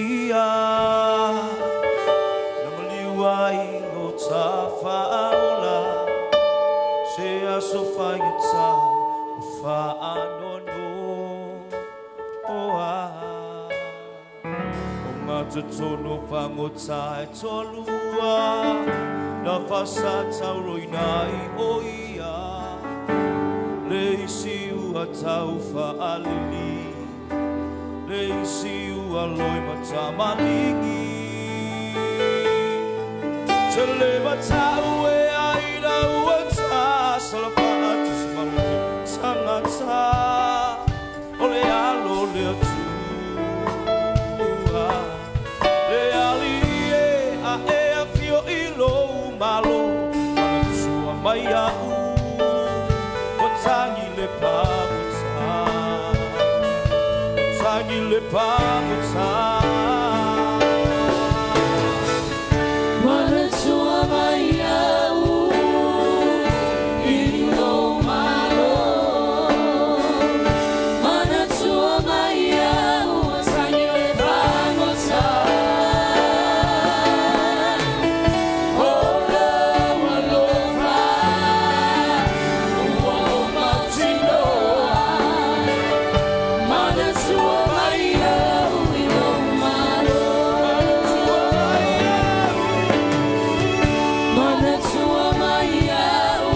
ia Na maliu ai no tafaola Se aso faigata o faanoanoa. O gatotonu fagota e toalua Na faasatauroina ai o ia Le isi ua tau faalili Le isi ua loimatamaligi Te le matau e aina ua tasala faatasi ma le tagata O le alo o le Atua. Le Alii e a e afio i lou malo, manatua mai a'u ua tagi le pagota, tagi le pagota. Manatua mai a'u i lou Malo. Manatua mai a'u ua tagi le pagota. O lou alofa ua ou mautinoa. Manatua mai a'u i lou Malo. Manatua mai a'u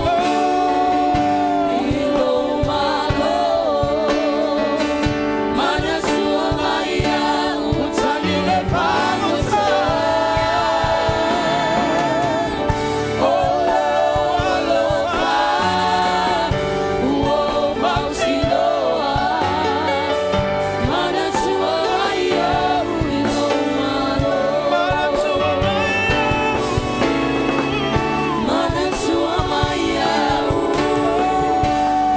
i lou Malo. Manatua mai a'u ua tagi le pagota. O lou alofa ua ou mautinoa. Manatua mai a'u i lou Malo. Manatua mai. Manatua mai a'u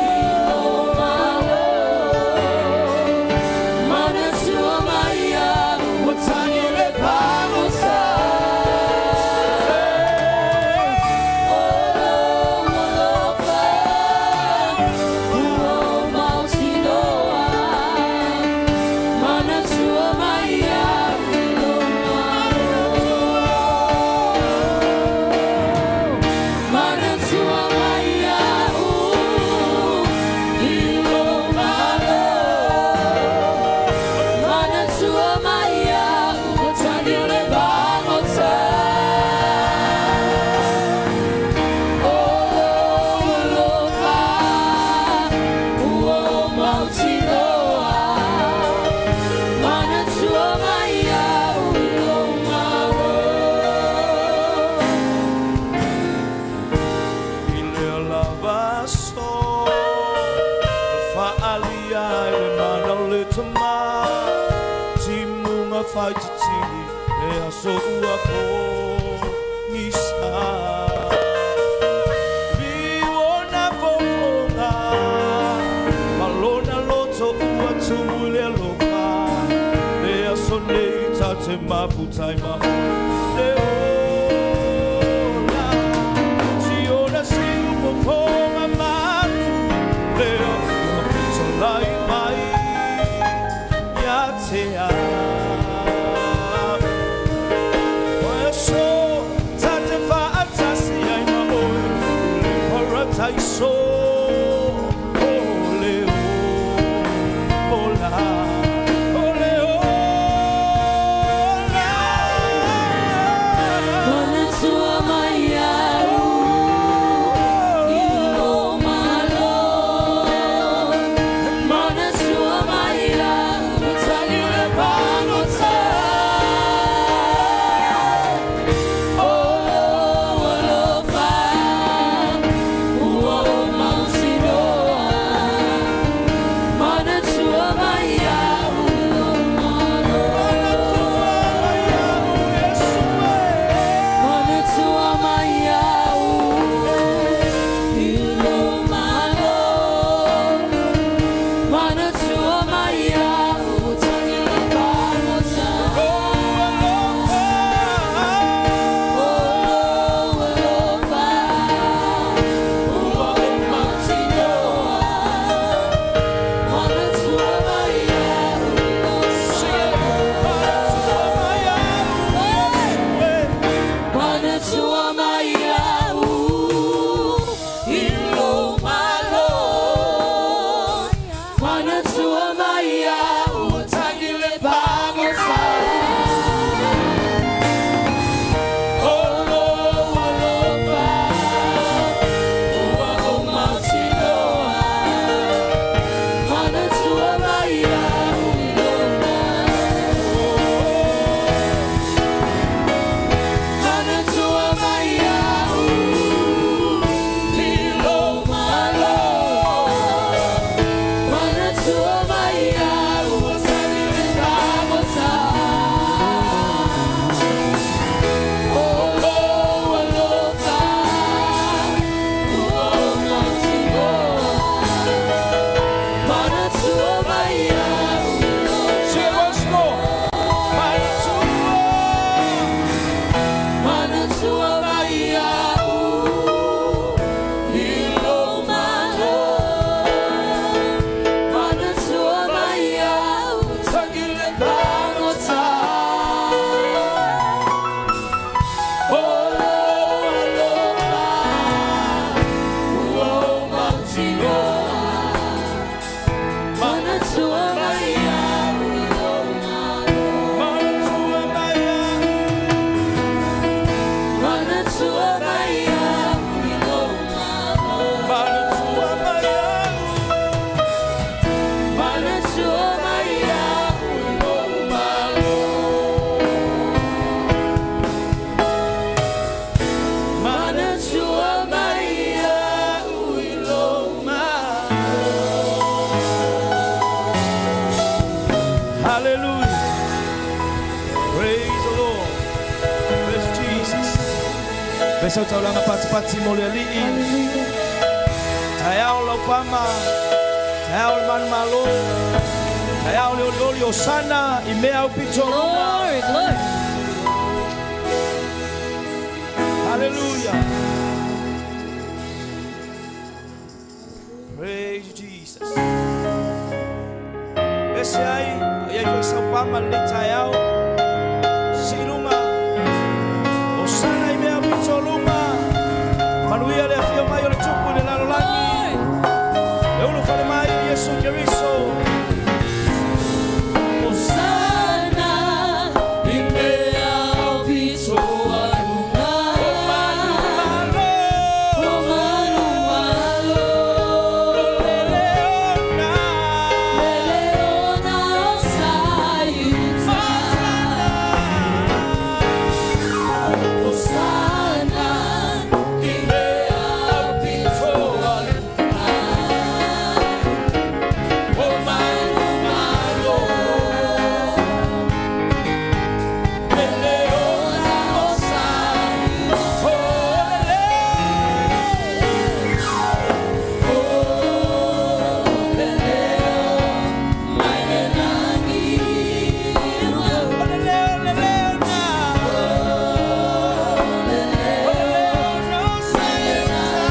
i lou Malo. Manatua mai a'u ua tagi le pagota. O lou alofa ua ou mautinoa. Manatua mai a'u i lou Malo. Manatua mai a'u i lou Malo. Manatua mai a'u ua tagi le pagota. O lou alofa ua ou mautinoa. Manatua mai a'u i lou Malo. I lea lava aso na faaalia ai le mana o le Tama Timuga faititini e aso ua pogisa Liu ona fofoga ma lona loto ua tumu i le alofa Le aso nei tatou te mafuta ai ma le ola Siona siu fofoga malu Lea ua fetalai mai ia te a'u Aso tatou te faatasi ai ma oe i le parataiso O le ola, o le ola. Manatua mai a'u i lou Malo. Manatua mai a'u ua tagi le pagota. O lou alofa ua ou Praise the Lord. Praise Jesus. Pesa taulanga patipati mo le alii. Taeao Laupama. Taeao le manumalo. Taeao le olioli Hosana i mea au pito. Glory, glory. Hallelujah. Praise Jesus. Ese ai, ai foi saupama le taeao. Siluma. Hosana i mea au pito luma. Manuia le afio mai o le tupu i le lalolagi. Glory. Le ulu fale mai o Iesu Keriso. Hosana i mea au pito a luga. Malo. O manu malo. Leona. Leleona o saiuta. Hosana i mea au pito a luga. O manu malo. Leleona o saiuta. Mai le lagi. Leona. Leona o saiuta.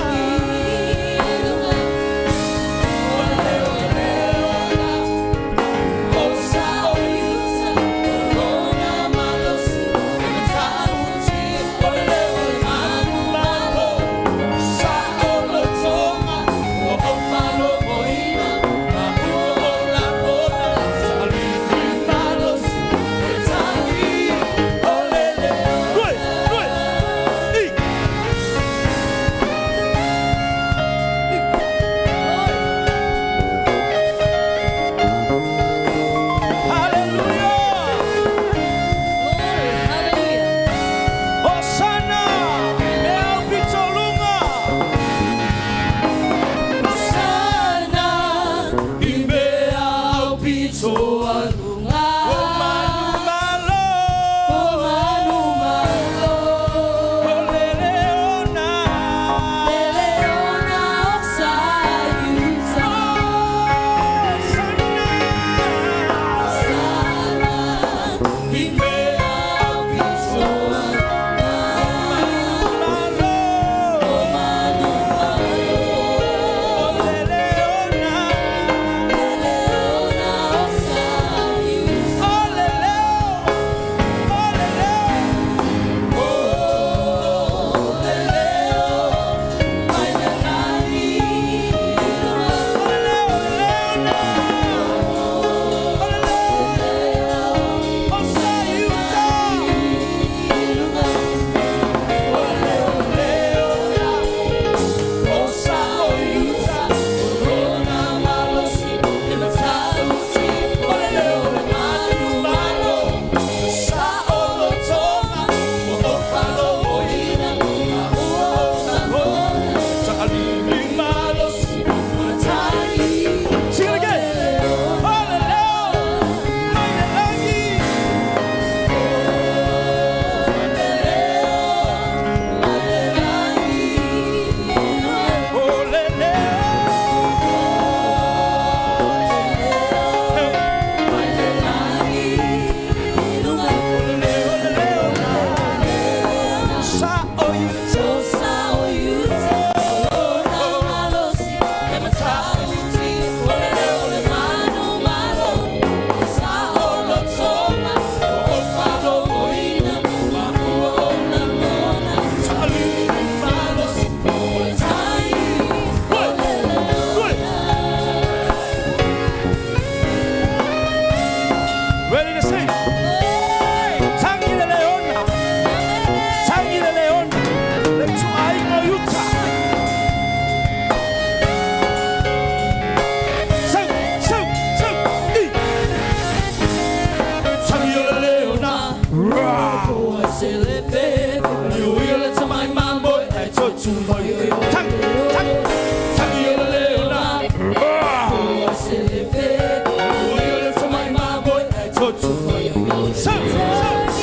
Due, due, i. Hallelujah. Hosanna, mea au pito lunga. O manu malo. O leleona. Hosanna. Malo. O leleona. O leleo. O leleo. O leleo, leleona. O leleo. O saiuta. Sing it again. Hallelujah. Mai le lagi. O leleo. O leleo, leleona. Sa o iuta. Ready to sing? Tangi le leona. Tangi le leona. Le tuaiga o Utah. Sau, sau, sau, i. Tangi le leona. Tangi, tangi, tangi le leona. Sau, sau.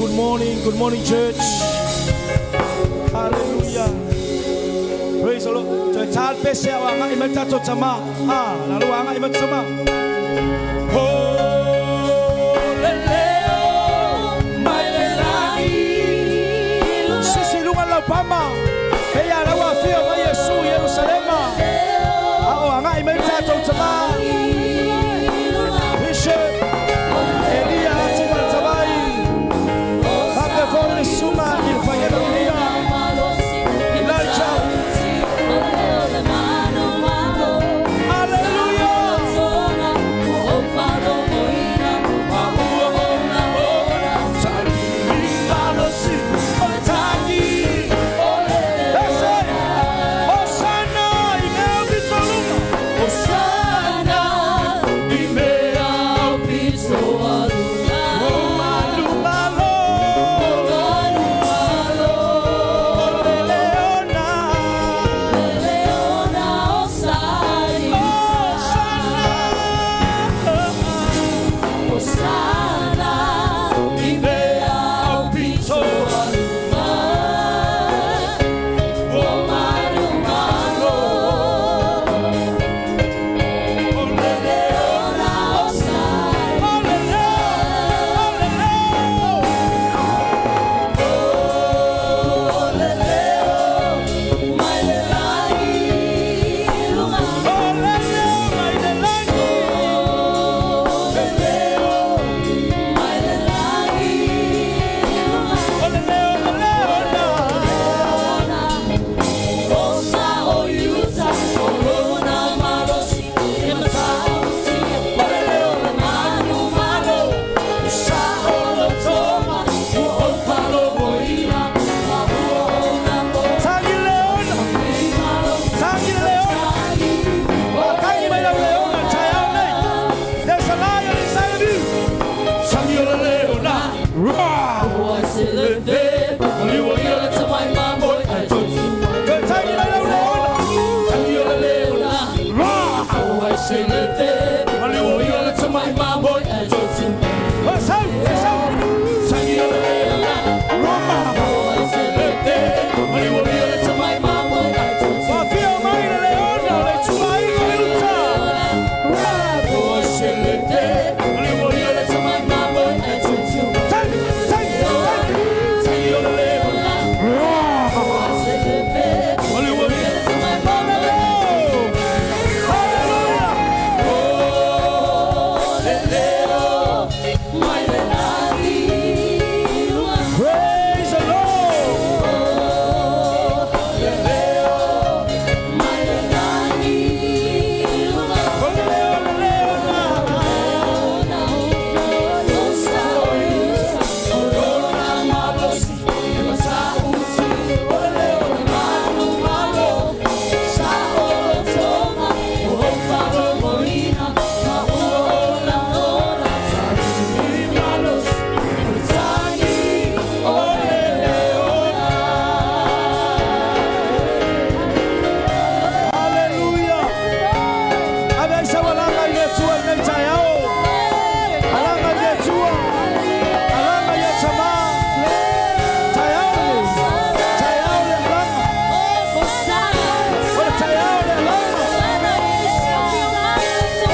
Good morning, good morning, church. Hallelujah. Praise the Lord. Toe tā le pese a o agai mai tatou tamā. Ah, la lua agai mai tamā. Oh, le leo, mai le lagi. Sisi lunga lau pama. Peia lau afio mai Iesu Ierusalema. A o agai mai tatou tamā. Bishop Elia Ati Malatavai. Faapea foi le Suma i le Faiela Elia. Elijah. Hallelujah. That's it. Hosanna i mea pito luga. Hosanna, i mea pito a Malu malo. O le leona. Leona Hosanna. Hosanna. Hosanna, i mea pito a luga. O malu malo. O le Leona Hosanna. O le leo. O le leo. O le leo, mai le lagi luga. O le leo mai le lagi. O le leo, mai le lagi luga. O le leo, le leona. Osa o Iuta, o lona malosi, e matautia, o le leo le manu malo, sa o lotoma, ua ou falogoina, ma ua ona o Tagi leona. Tagi leona. Tagi mai lau leona. Taeao nei. There's a lion inside of you. Tagi o le leona. Roar. Ua se le ve, o liua ia le tamai mamoe, ai tautua. Toe tagi mai lau leona. Tagi o le leona, Roar. ua se le ve, o liua ia le tamai mamoe, ai tautua. Let's out. Let's out. Tagi o le leona, Roar. ua se le ve, o liua ia le tamai mamoe, ai tautua. Wafio mai le leona. Le tua i o uta. Ua se le ve, o liua ia le tamai mamoe, ai tautua. Tagi, tagi, tagi. Tagi o le leona, Roar. ua se le ve, o liua ia le tamai mamoe, ai tautua. Hallelujah. O le leo, mai le lagi luga. Praise the Lord. O le leo, mai le lagi luga. O le leo, le leona. Osa o Iuta, o lona malosi, e matautia, o le leo le manu malo, sa o lotoma, ua ou falogoina, ma ua ona ona, tagi malosi, o le tagi o le leona. Hallelujah. Ave ai sau alaga i le Atua i nei taeao. Alaga i le Atua. Alaga ia tamā. Taeao le. Taeao le alaga. O le taeao le alaga.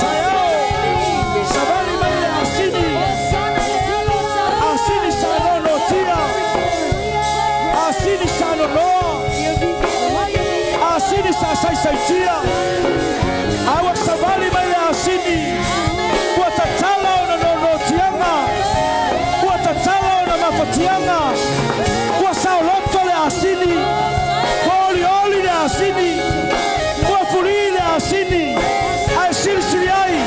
Taeao. Savali mai le asini. Asini sa nonotia. Asini sa nonoa. Asini sa saisaitia. Aua savali mai le asini. Ua tatala ona nonotiaga. Ua tatala ona mafatiaga. Ua saoloto le asini. Ua olioli le asini. Ua fulī le asini. Ae silisili ai.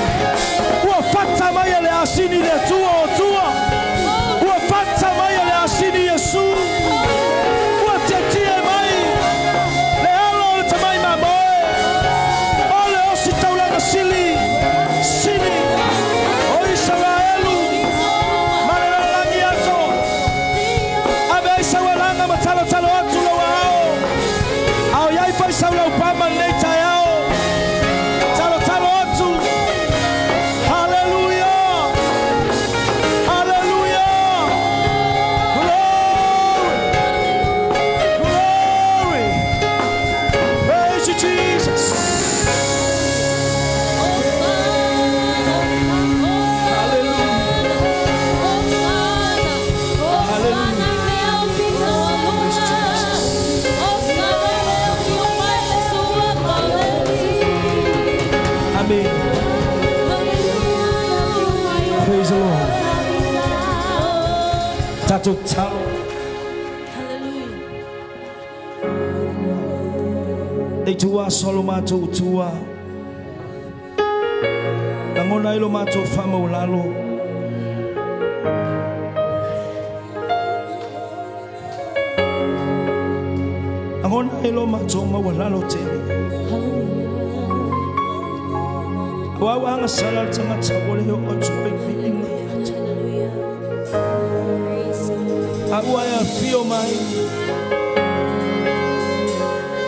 Ua fata mai e le asini le Atua o tua. Ua fata mai e le asini Iesu. Ua tietie mai. Le alo o le tamai mamoe. Praise the Lord. Tatou tatalo. Le ituaso lo matou tua. Lagona ai lo matou faamaulalo. Lagona ai lo matou maualalo tele. Aua ua agasala le tagata ua le oo atu ai le viiga ia te oe. A ua e afio mai,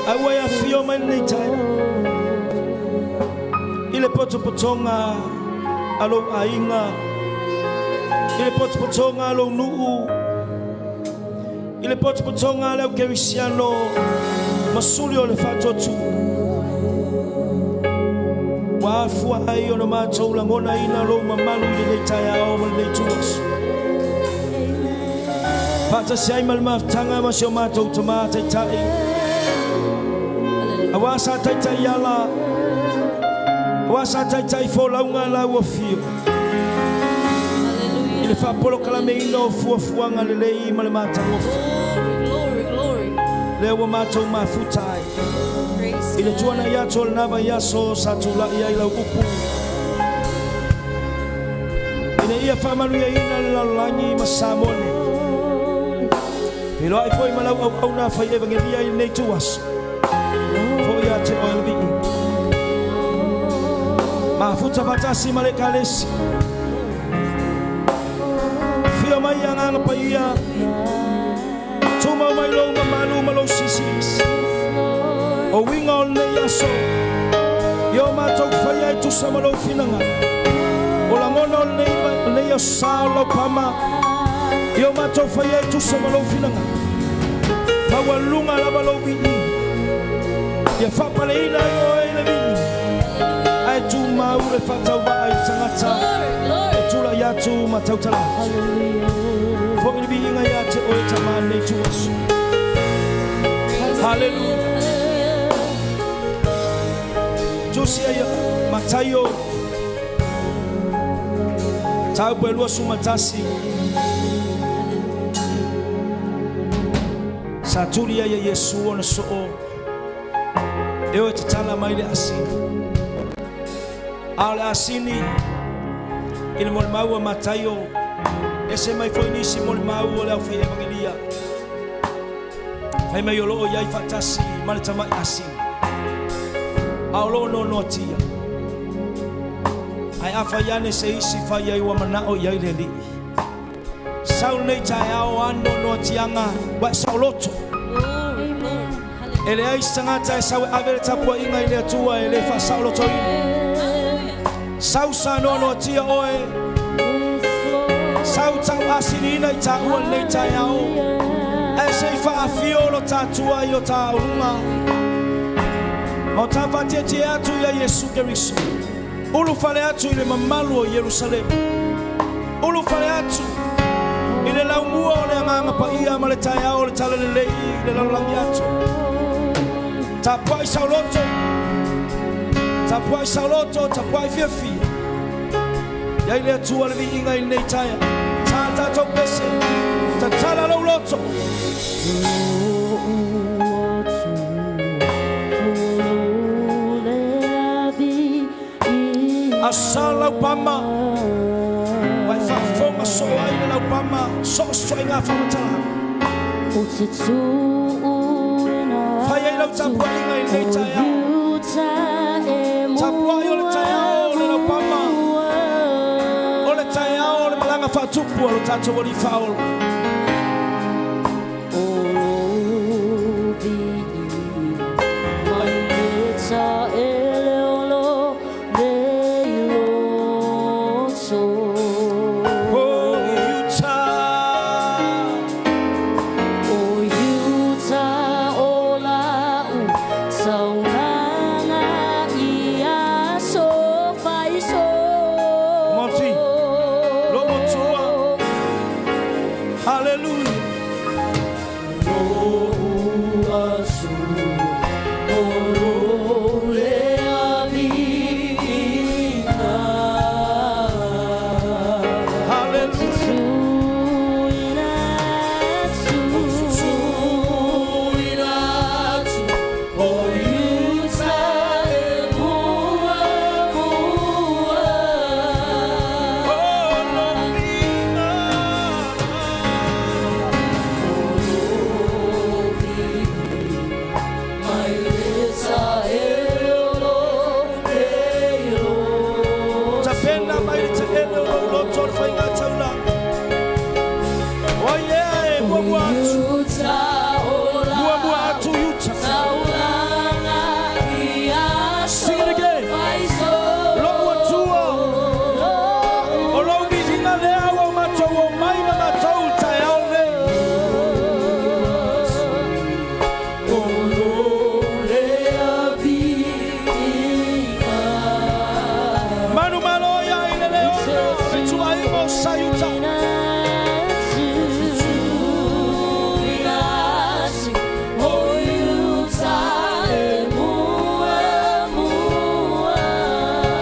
a ua e afio mai lenei taeao i le potopotoga a lou aiga, i le potopotoga a lou nuu, i le potopotoga a le au kerisiano ma suli o le faatuatua. Ua afua ai ona matou lagonaina lou mamalu i lenei taeao ma lenei ituaso. Faatasi ai ma le mafutaga ma si o matou tama taitai. Aua sa taitai ala, aua sa taitai folauga la ua fio. I le faapolokalameina o fuafuaga lelei ma le matagofie. Glory, glory, Lea ua matou mafuta ai. Praise I le tuanai atu o lena vaiaso sa tula'i ai lau upu. Ina ia faamanuiaina le lalolagi ma Samoa nei. Feiloai foi ma lau auauna fai evagelia i lenei ituaso. Foi ia te oe le viiga. Mafuta faatasi ma le Ekalesia. Afio mai Agaga Paia. Tumau mai lou mamalu ma lou silisili. O uiga o lenei aso. I o matou faia e tusa ma lou finagalo. O lagona o lenei aso sa o laupama. I o matou faia e tusa ma lou finagalo. Maualuga lava lou viiga. Ia faapaleina ai oe i le viiga. Ae tumau le faatauvaa i tagata. Glory, glory. E tulai atu ma tautala atu. Foi le viiga ia te oe Tama i lenei ituaso. Haleluya. Tusi ai Mataio mataupu e 21 sa tuli ai e Iesu ona soo e o e tatala mai le asini. A o le asini i le molimau a Mataio ese mai foi nisi molimau o le aufai evangelia. Fai mai o loo i ai faatasi ma le tamai asini. A o loo noanoatia. Ae afai ane se isi fai ai ua manao i ai le Alii. Sau lenei taeao a noanoatiaga ua e saoloto. Glory, glory. Hallelujah. E leai se tagata e sau e ave le tapuaiga i le Atua e le faasaolotoina. Hallelujah. Sau sa noanoatia oe. Sau tau asiniina i taua lenei taeao. Ae se i faafio lo tatua i o tauluga. Ma o ta faatietie atu ia Iesu Keriso. Ulufale atu i le mamalu o Ierusalema. Ulufale atu i le laumua o le Agaga Paia ma le taeao o le talalelei i le lalolagi atu. Tapuai saoloto. Tapuai saoloto, tapuai fiafia. Ia i le Atua le viiga i lenei taeao. Ta tatou pese. Tatala lou loto. Asa laupama. Ua e faafofoga soo ai le laupama. So o se ituaiga faamatalaga. Fai ai lau tapuaiga i lenei taeao. Tapuai o le taeao o le laupama. O le taeao o le malaga faatupu a lo tatou Alii Faaola. O i uta. O iuta o lau taulaga i aso faiso. Monty, Lomotua. ituaiga o sa i uta.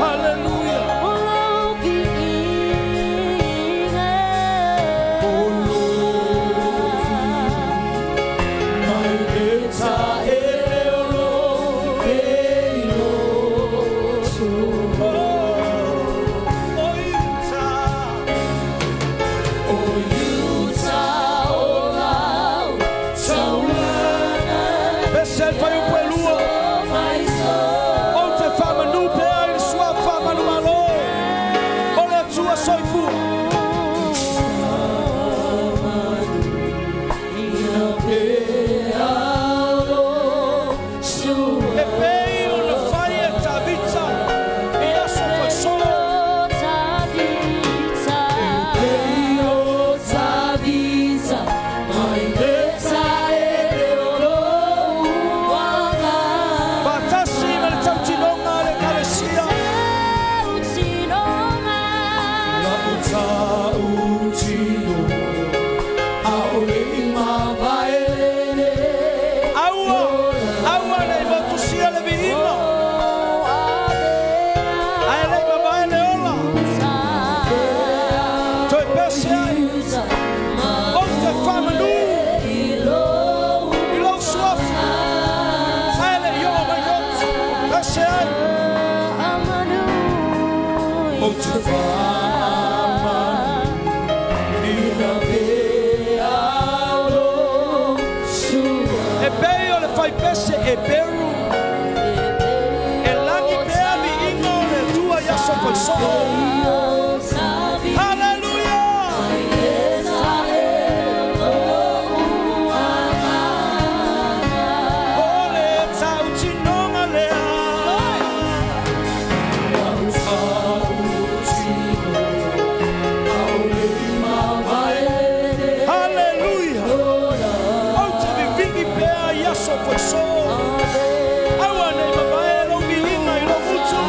Haleluia. O i uta. Pese ai le fuaiupu e 2. Ou te faamanu pea i le suafa manumalo o le Atua soifua. E pei ona fai e Tavita i aso faisolo. Faatasi ma le tautinoga a le Ekalesia. Aua, aua ne i motusia le viiga, ae le i mavae le ola. Toe pese ai, ou te faamanu i lou suafa, ae le i oo mai lotu. Pese ai, Ou te E pei o le faipese Eperu, e lagi pea viiga o le Atua i aso faisoo. Haleluia! O le tautinoga lea. Haleluia! Ou te vivigi pea i aso faisoo. Aua nei mavae lou viiga i lou gutu.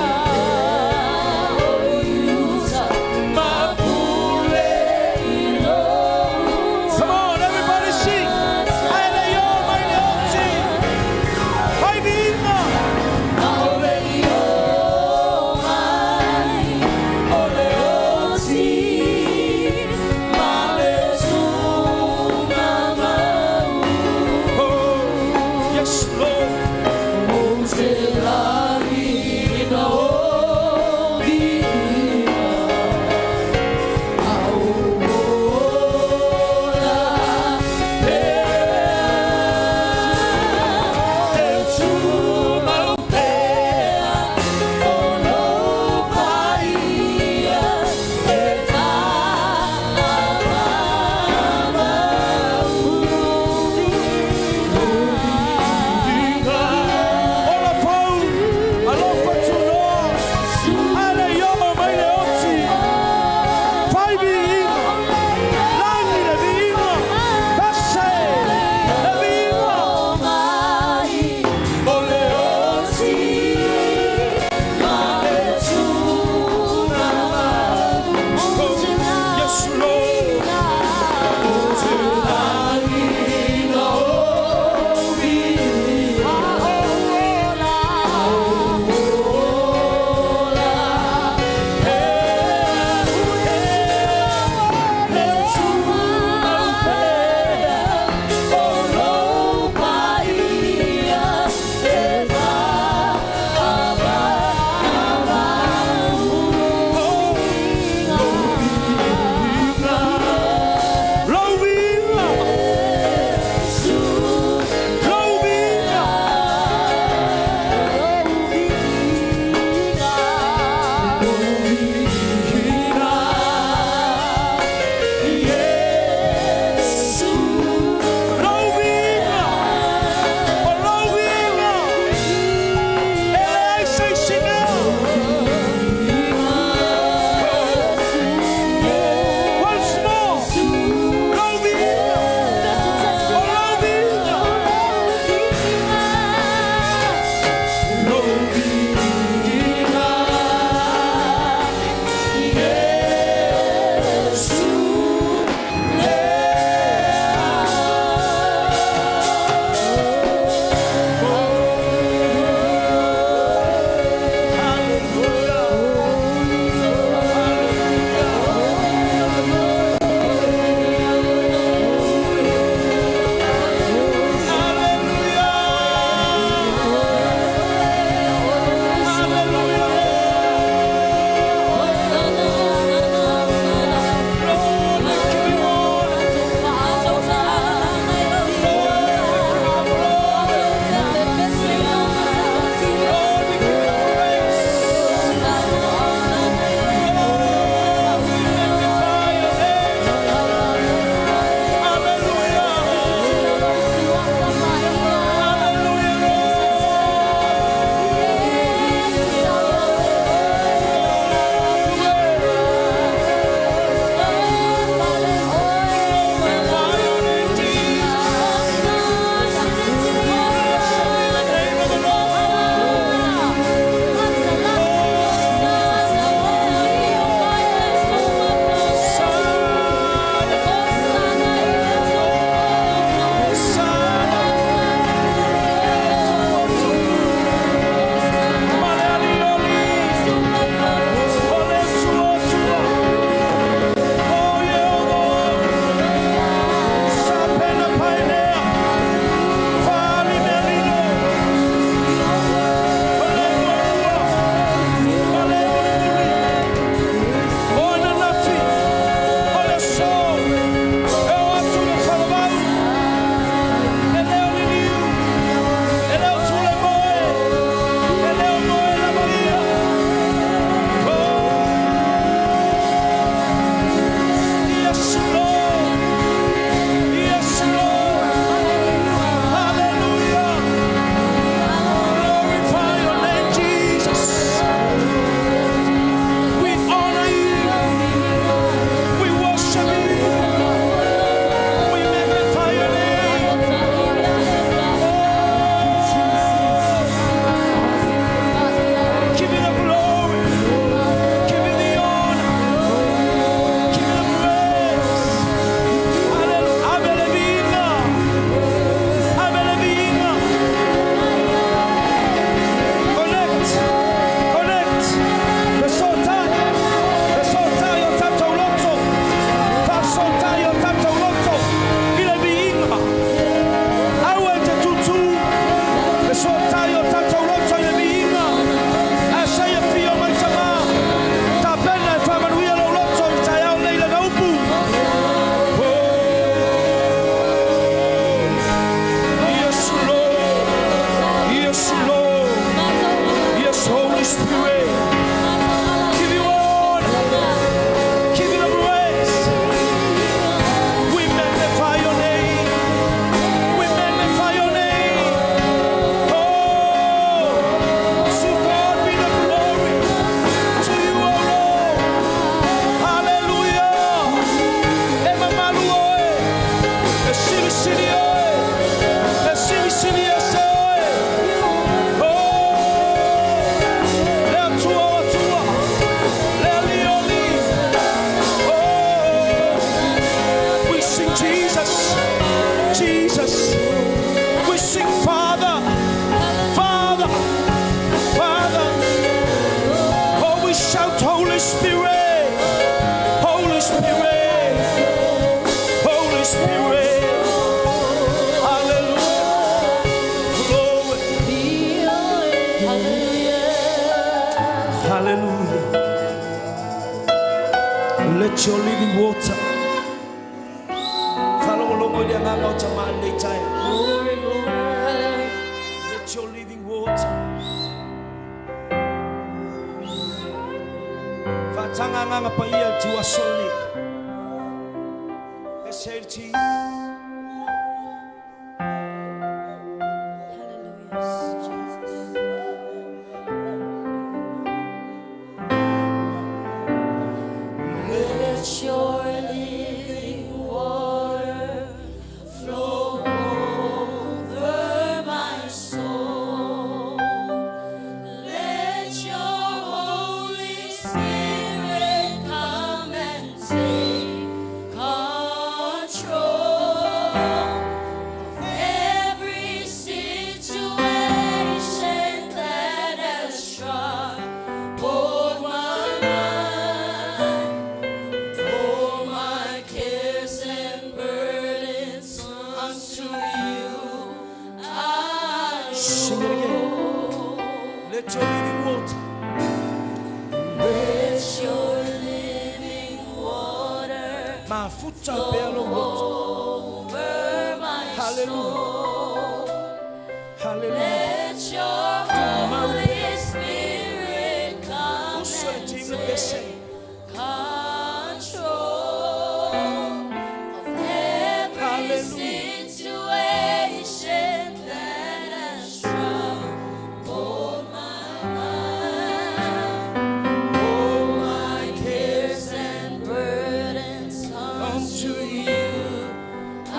Holy Spirit, Holy Spirit, hallelujah, glory, hallelujah. Let your living water. Faalogologo i le agaga o tama lenei taeao. Glory, glory, hallelujah. Let your living water. Faataga agaga paia i le tiuaso lenei. Ese i le ti. Hallelujah, Jesus. Let your living water flow over my soul. Let your Holy Spirit come and take control. Every situation that has troubled my mind, all my cares and burdens unto you I Sing it again. Let your living water. Let your living water Mafuta pea lou loto. over my Hallelujah. soul. Hallelujah. Let your Holy Spirit come Uso le and ti le pese. take control of every Hallelujah. situation that has troubled my mind. All my cares and burdens unto you I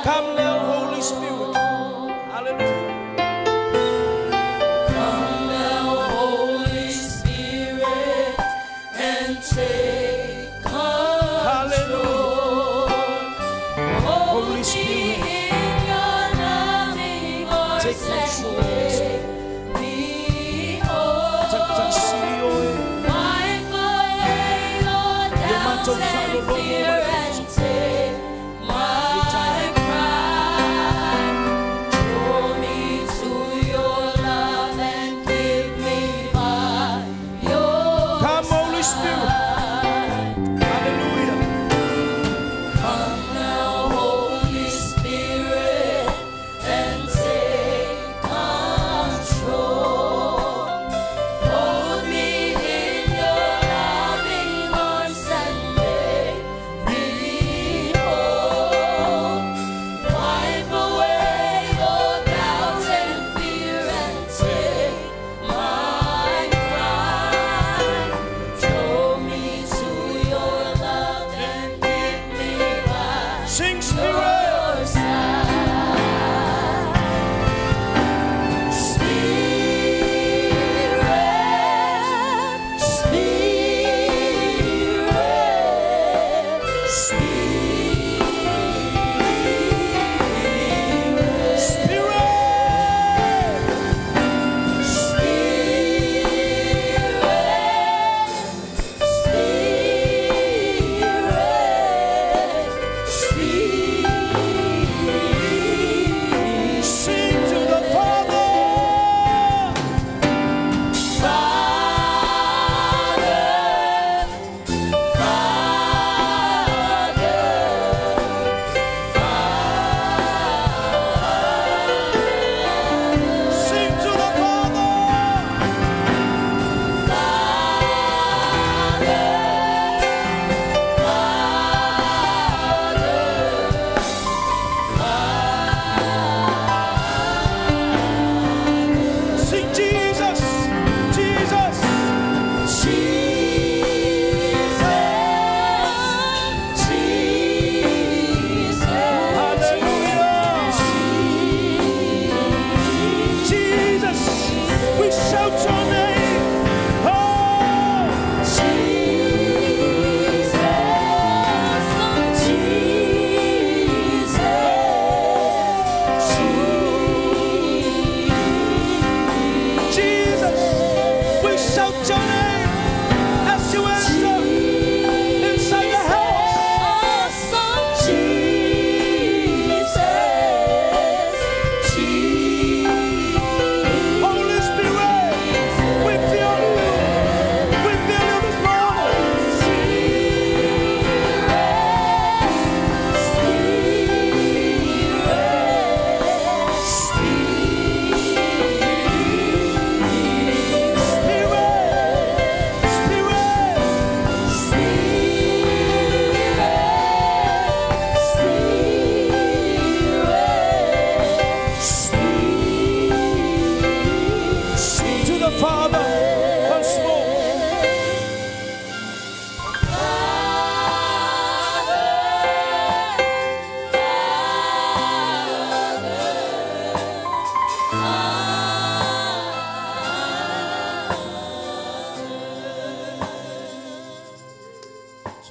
Come now, Holy Spirit. Hallelujah. Come now, Holy Spirit, and take control. Hold Holy me Spirit. in your loving arms Take control. and make me whole. Tatasili oe. Wipe away your doubts matou and faalologo fear mai. and take my pride. Draw me to your love and keep me by your Come, Holy Spirit. side. Hallelujah. Come now, Holy Spirit.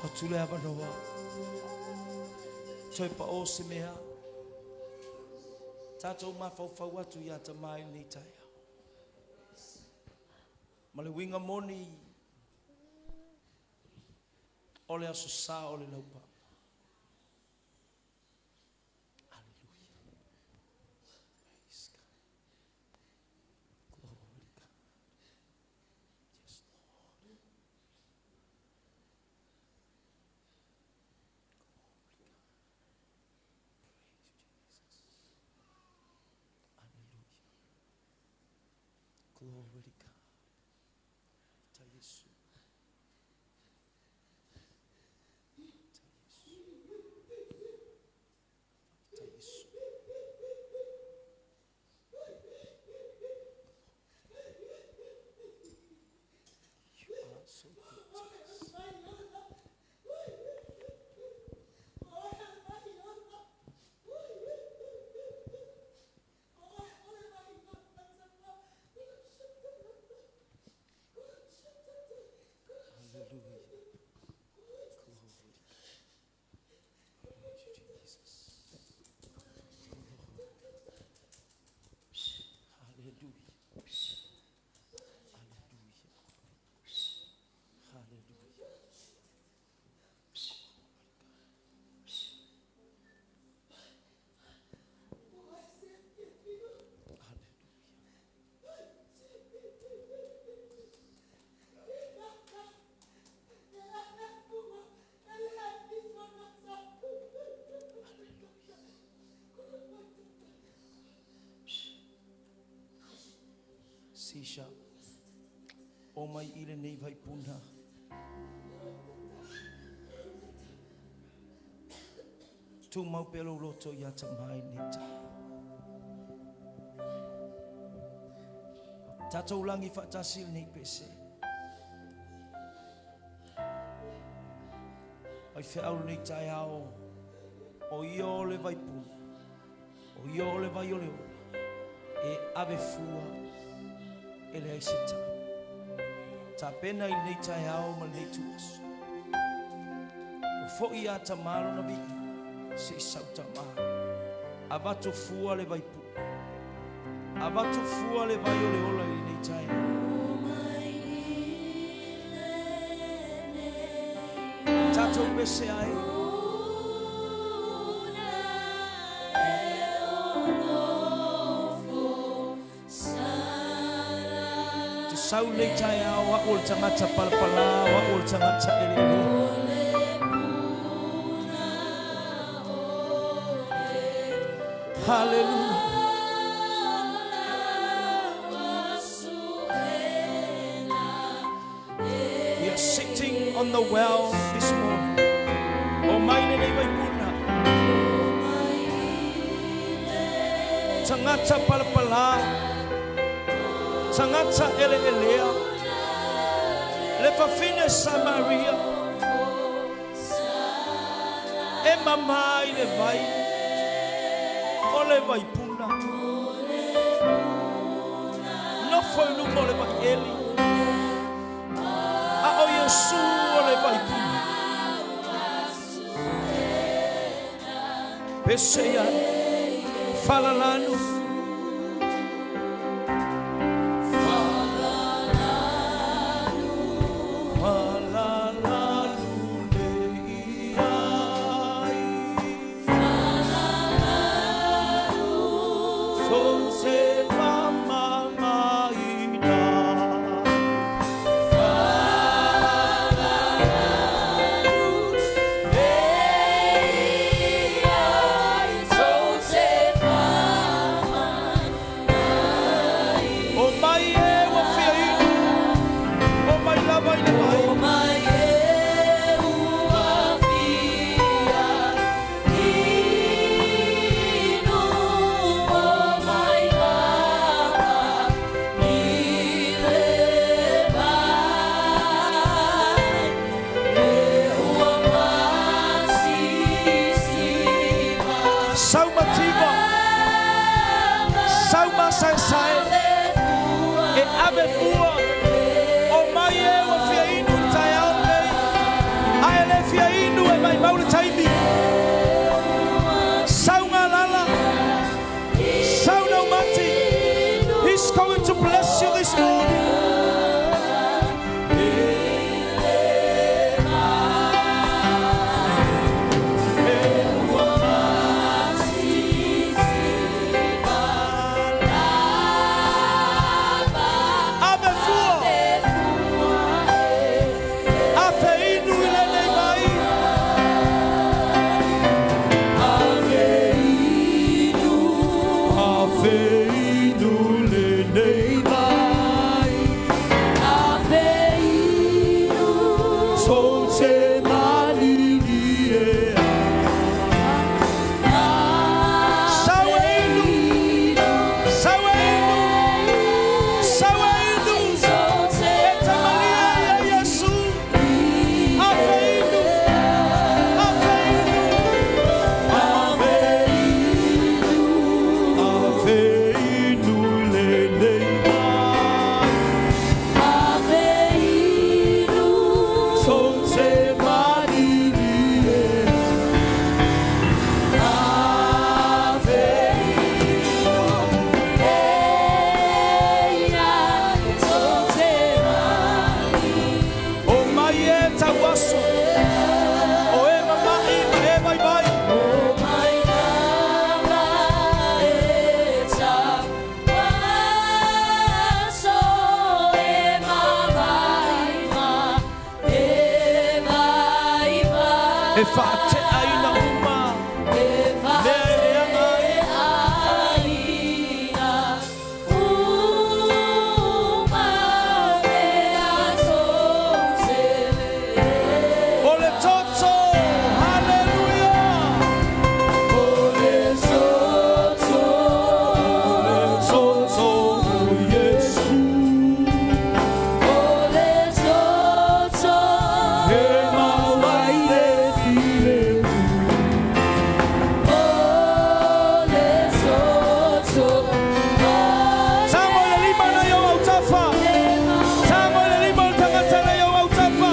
Lafo atu le avanoa. Toe pao se mea. Tatou mafaufau atu ia Tamā i lenei taeao. Ma le uiga moni o le Aso Sa o le Laupa. Hallelujah. Praise God. Glory to God. Yes, Lord. Glory to God. Praise you, Jesus. Hallelujah. Glory to God. Ta Yesu. Ta Yesu. Ta Yesu. You are so good to us. Hallelujah. Glory to God. Praise you, Jesus. Glory. Hallelujah. Hallelujah. Hallelujah. Hallelujah. Sisha, o mai i lenei vaipuna. Tumau pea lou loto ia Tamā i lenei taeao. Tatou lagi faatasi i lenei pese. Ai feau lenei taeao, o ia o le vaipuna, o ia o le vai o le ola, e ave fua e leai se tau. Tapena i lenei taeao ma lenei ituaso. O foi ia Tamā lona viiga, se i sau Tamā. Avatu fua le vaipuna. Avatu fua le vai o le ola i lenei taeao. Tatou pese ai. Te sau lenei taeao a'u o le tagata palapalā o a'u o le tagata eleelea. Hallelujah. We are sitting on the well this morning. O mai lenei vaipuna. Tagata palapalā. Tagata eleelea. Le fafine Samaria. E mamā i le vai. O le vaipuna. Nofo i luma o le vaieli. A o Iesu o le vaipuna. Pese ai. Falalanu. Falalanu le iai. Tou te faamamaina. Tou te Tou te malilie. Sau e inu, sau e inu, sau e inu. E te malie ia Iesu. Afe inu, afe inu, afe inu, afe inu lenei mai. Tou te malilie. O mai e tau aso, o e mama'i ma e vaivai. E faate'aina uma mea e leaga ai. O le toto, haleluia. O le toto, o Iesu. E maua ai le filemu. Tago i le lima na i ou autafa. Tago i le lima o le tagata na i ou autafa.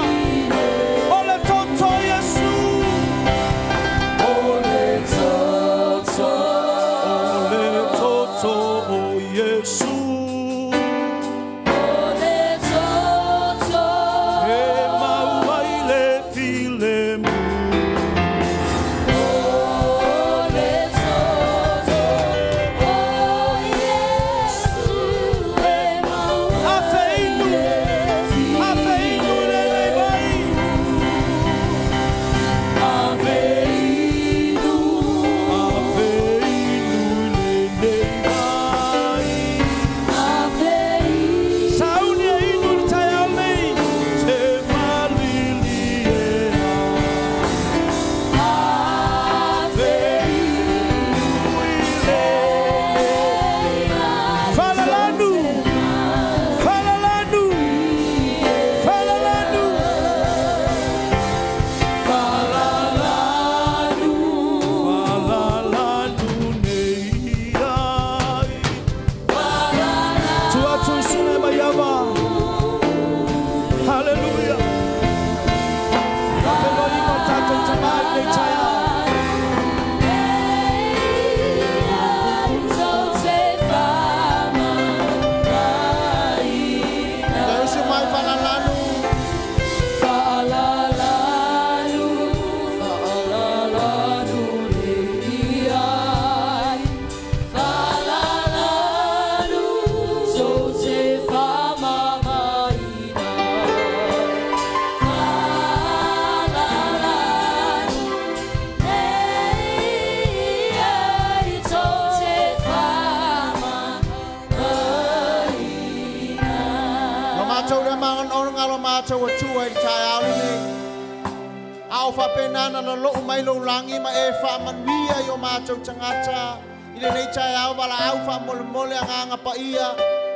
O le toto o Iesu. O le toto, o le toto o Iesu. E maua ai le filemu. Afe inu, afe inu lenei vai. Afe inu, afe inu lenei vai. Sauni e inu le taeao nei, te malilie. Afe inu i le Falalanu, falalanu, falalanu. Falalanu, falalanu nei ai. Tu atu i sune mai ava. Hallelujah. Faapeloi ma o tatou tamā i lenei taeao. Tausi mai falalanu. Lo matou le mangan ona ngalo matou o tua i le taeao lenei. A o faapena na lou mai lou lagi ma e faamanuia i o matou tagata i lenei taeao valaau faamolemole agaga paia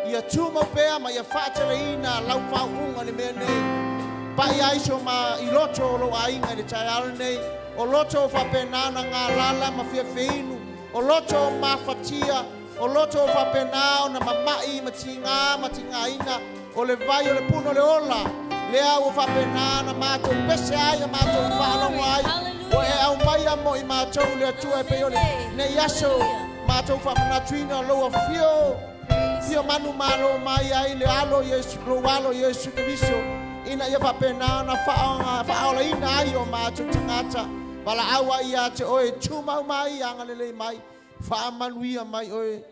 ia tumau pea ma ia faateleina lau faauuga le mea nei. Pai ai so ma i loto o lou aiga i le taeao lenei. O loto o faapena na galala ma fiafeinu. O loto o mafatia. O loto o faapena ona mama'i ma tigā ma tigaina. O le vai o le puna o le ola. Lea ua faapena na matou pese ai a matou faalogo ai. Ua e aumaia mo i matou le Atua e pei o lenei aso. Matou faamanatuina o lou afio. Fio manu malo mai ai le alo Iesu, lou alo Iesu Keriso. Ina ia faapena ona faaolaina ai o matou tagata. Valaau ai ia te oe, tumau mai, agalelei mai, faamanuia mai oe.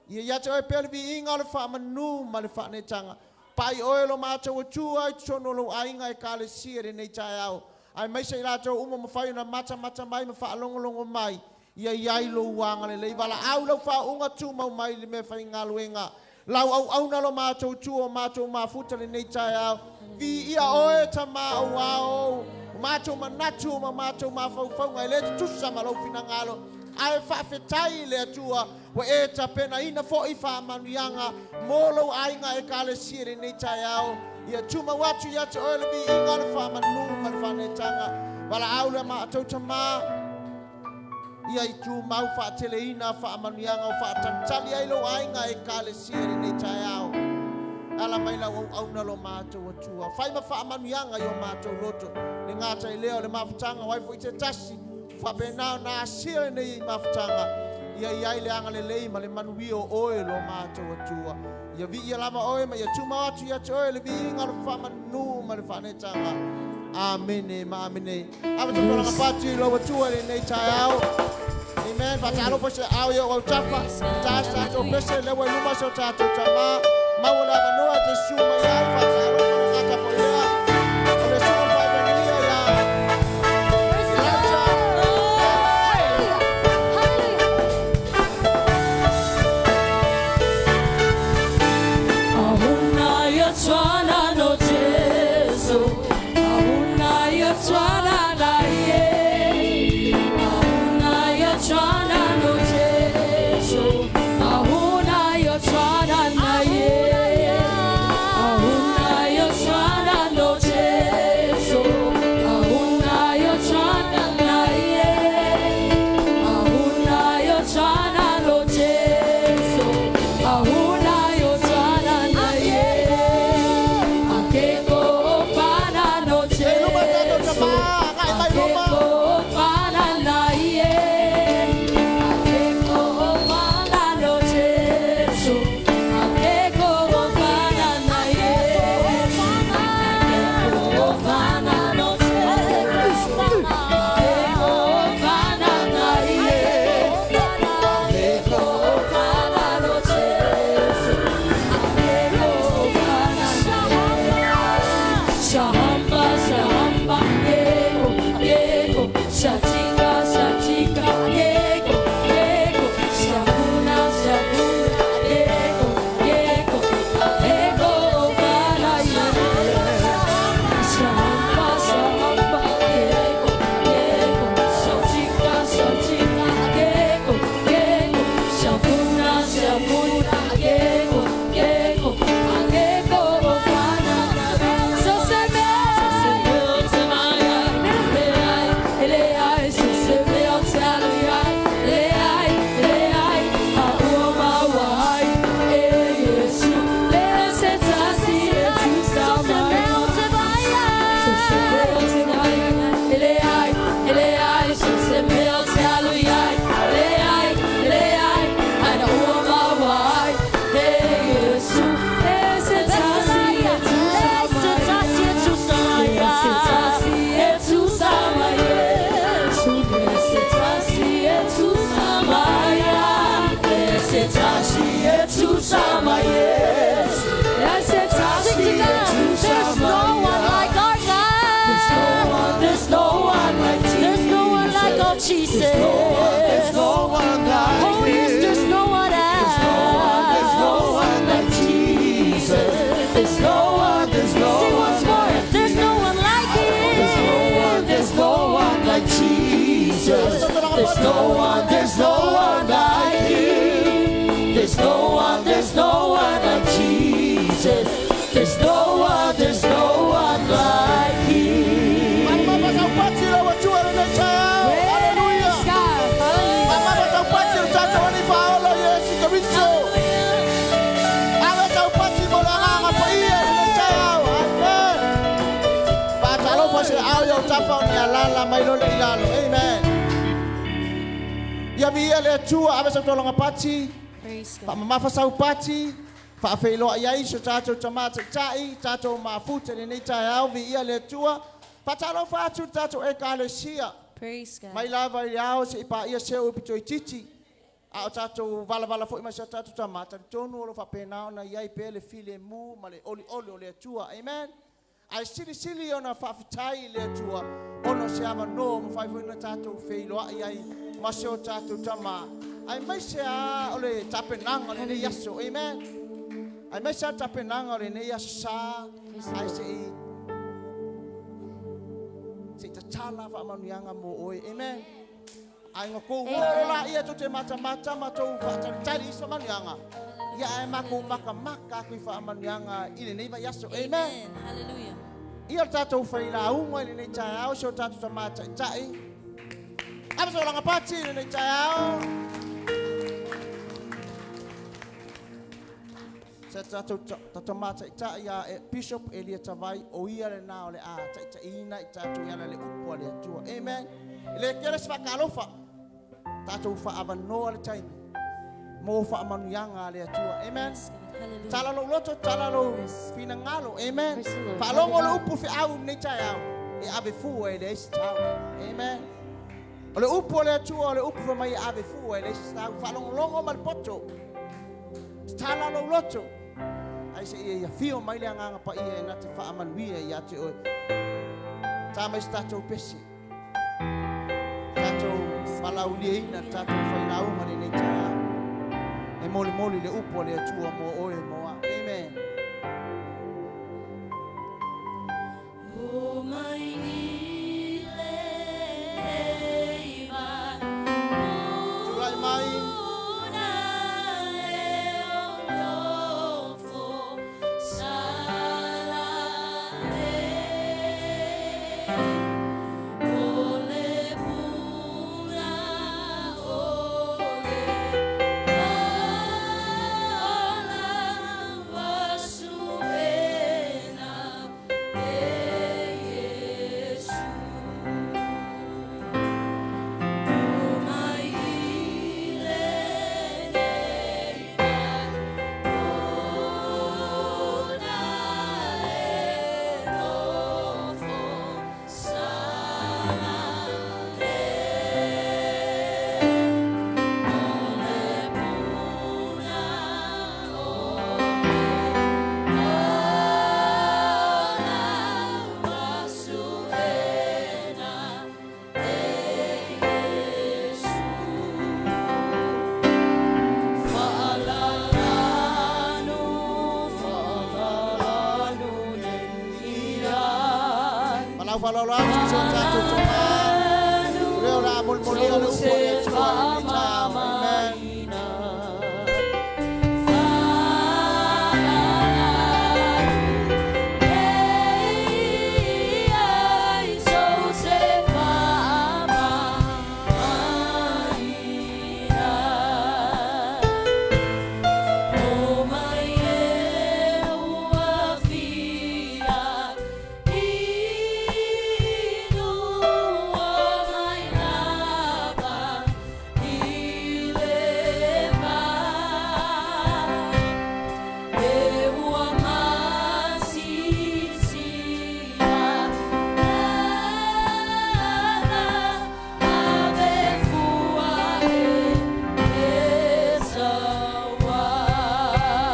Ia ia te oe pea le viiga o le faamanu ma le faaneetaga. Pai oe lo matou Atua i totonu o lou aiga ekalesia i lenei taeao. Aemaise i latou uma mafai ona matamata mai ma faalogologo mai. Ia i ai lou agalelei. Valaau lau faauuga tumau mai le mea faigaluega. Lau auauna lo matou Atua o matou mafuta lenei taeao. Viia oe Tama auā o matou manatu ma matou mafaufauga e le tutusa ma lou finagalo, ae faafetai i le Atua ua e tapenaina foi faamanuiaga mo lou aiga Ekalesia i lenei taeao. Ia tumau atu ia te oe le viiga, le faamanu ma le faaneetaga. Valaau le matou Tama ia i tumau faateleina faamanuiaga o faatalitali ai lou aiga Ekalesia i lenei taeao. Ala mai lau auauna lo matou Atua. Fai ma faamanuiaga i o matou loto. Le gata i lea o le mafutaga o ai foi se tasi. Faapena ona asia lenei mafutaga. Ia i ai le agalelei ma le manuia o oe lo matou Atua. Ia viia lava oe ma ia tumau atu ia te oe le viiga, le faamanu ma le faaneetaga. Amene ma amene. Ave te tolaga pati i lou Atua i lenei taeao. Amen. Faatalofa se ao i o autafa. Ta sa tatou pese le ua i luma se o tatou tama. Maua le avanoa e te susu mai ai. Faatalofa le gata foi lea. O le susu o le faevangelia ia Praise the Elijah. Lord. Hallelujah. Hallelujah. Ahuna ya tshwana no Jesu, ahuna ya tshwana na ye, ahuna ya tshwana no Jesu, ahuna ya tshwana na ye, ahuna ya tshwana no Jesu, ahuna ya tshwana na ye, ahuna ya tshwana no Jesu, ahuna ya tshwana na ye, akekho ofana no E luma tatou Jesu, tama. Agai mai luma. akekho ofana naye, akekho ofana no Jesu, akekho ofana naye, akekho ofana no Jesu, akekho ofana naye, akekho ofana no Jesu, akekho ofana naye. Shahamba, shahamba, yeko, yeko, shachika, shachika, yeko, yeko, shafuna, shafuna, yeko, yeko, yeko, ofana yeko. Shahamba, shahamba, yeko, yeko, shachika, shachika, yeko, yeko, shafuna, shafuna, yeko, yeko, yeko, ofana. So Sing together. There's no one like our God. There's no one like Jesus. There's no one like our Jesus. There's no one like Oh yes, him. there's no one else. There's no one like Jesus. There's no one, there's no Sing one. once more. There's no one like There's no him. one, there's no one like Jesus. There's no one, there's no one like you. There's no one, there's no one like Jesus. There's no one, there's no one like you. Praise God. Amen. Ia viia le Atua, ave sau tolaga pati, Praise God. faamamafa sau pati, faafeiloai ai so tatou tamā taita'i, tatou mafuta i lenei taeao, viia le Atua. Faatalofa atu le tatou Ekalesia. Praise God. Mai lava i le ao se'i paia seu i pitoititi. A o tatou valavala foi ma si o tatou tamā, talitonu o lo faapena ona i ai pea le filemu ma le olioli o le Atua. Amen. Ae silisili ona faafetai i le Atua, ona o se avanoa mafai foi ona tatou feiloai ai ma se o tatou tamā. Aemaise a o le tapenaga o lenei aso. Amen. Aemaise a le tapenaga o lenei aso sa, ae se i se i tatala faamanuiaga mo oe. Amen. Ai nga kou olo la ia tou te matamata ma tou faatalitali i se faamanuiaga. Ia ae makou makamaka atu i faamanuiaga i lenei vaiaso. Amen. Amen. Hallelujah. Ia le tatou failauga i lenei taeao, si o tatou tama taitai. Ave se olaga pati i lenei taeao. Se tatou tama taitai ia Bishop Elia Tavai, o ia lena o le a taitaiina i tatou i ala le upu a le Atua. Amen. E le tele se faatalofa. Tatou faaavanoa le taimi mo faamanuiaga a le Atua. Amen. Hallelujah. Tala lou loto, tala lou finagalo. Amen. Praise the Lord. Faalogo le upu feau i lenei taeao, e ave fua e leai se tau. Amen. O le upu a le Atua, o le upu fai mai e ave fua e leai se tau. Faalogologo ma le poto. Tatala lou loto. Ai se ia ia fio mai le agaga paia e na te faamanuia ia te oe. Tā mai se tatou pese. Tatou valaauliaina le tatou failauga lenei taeao. E molimoli le upu a le Atua mo oe mo au. Amen. O mai i lenei vai Tulai mai. una e o nofo salale. O le puna o le ola ua suena e Iesu. O mai i lenei vai una e nofo salale. O le puna o le ola ua suena e Iesu. Faalalanu, faalalanu nei ai. Palau faaaloalo atu i si o tatou tama. Lea o le a molimolia le upu a le Atua i lenei taeao. Amen.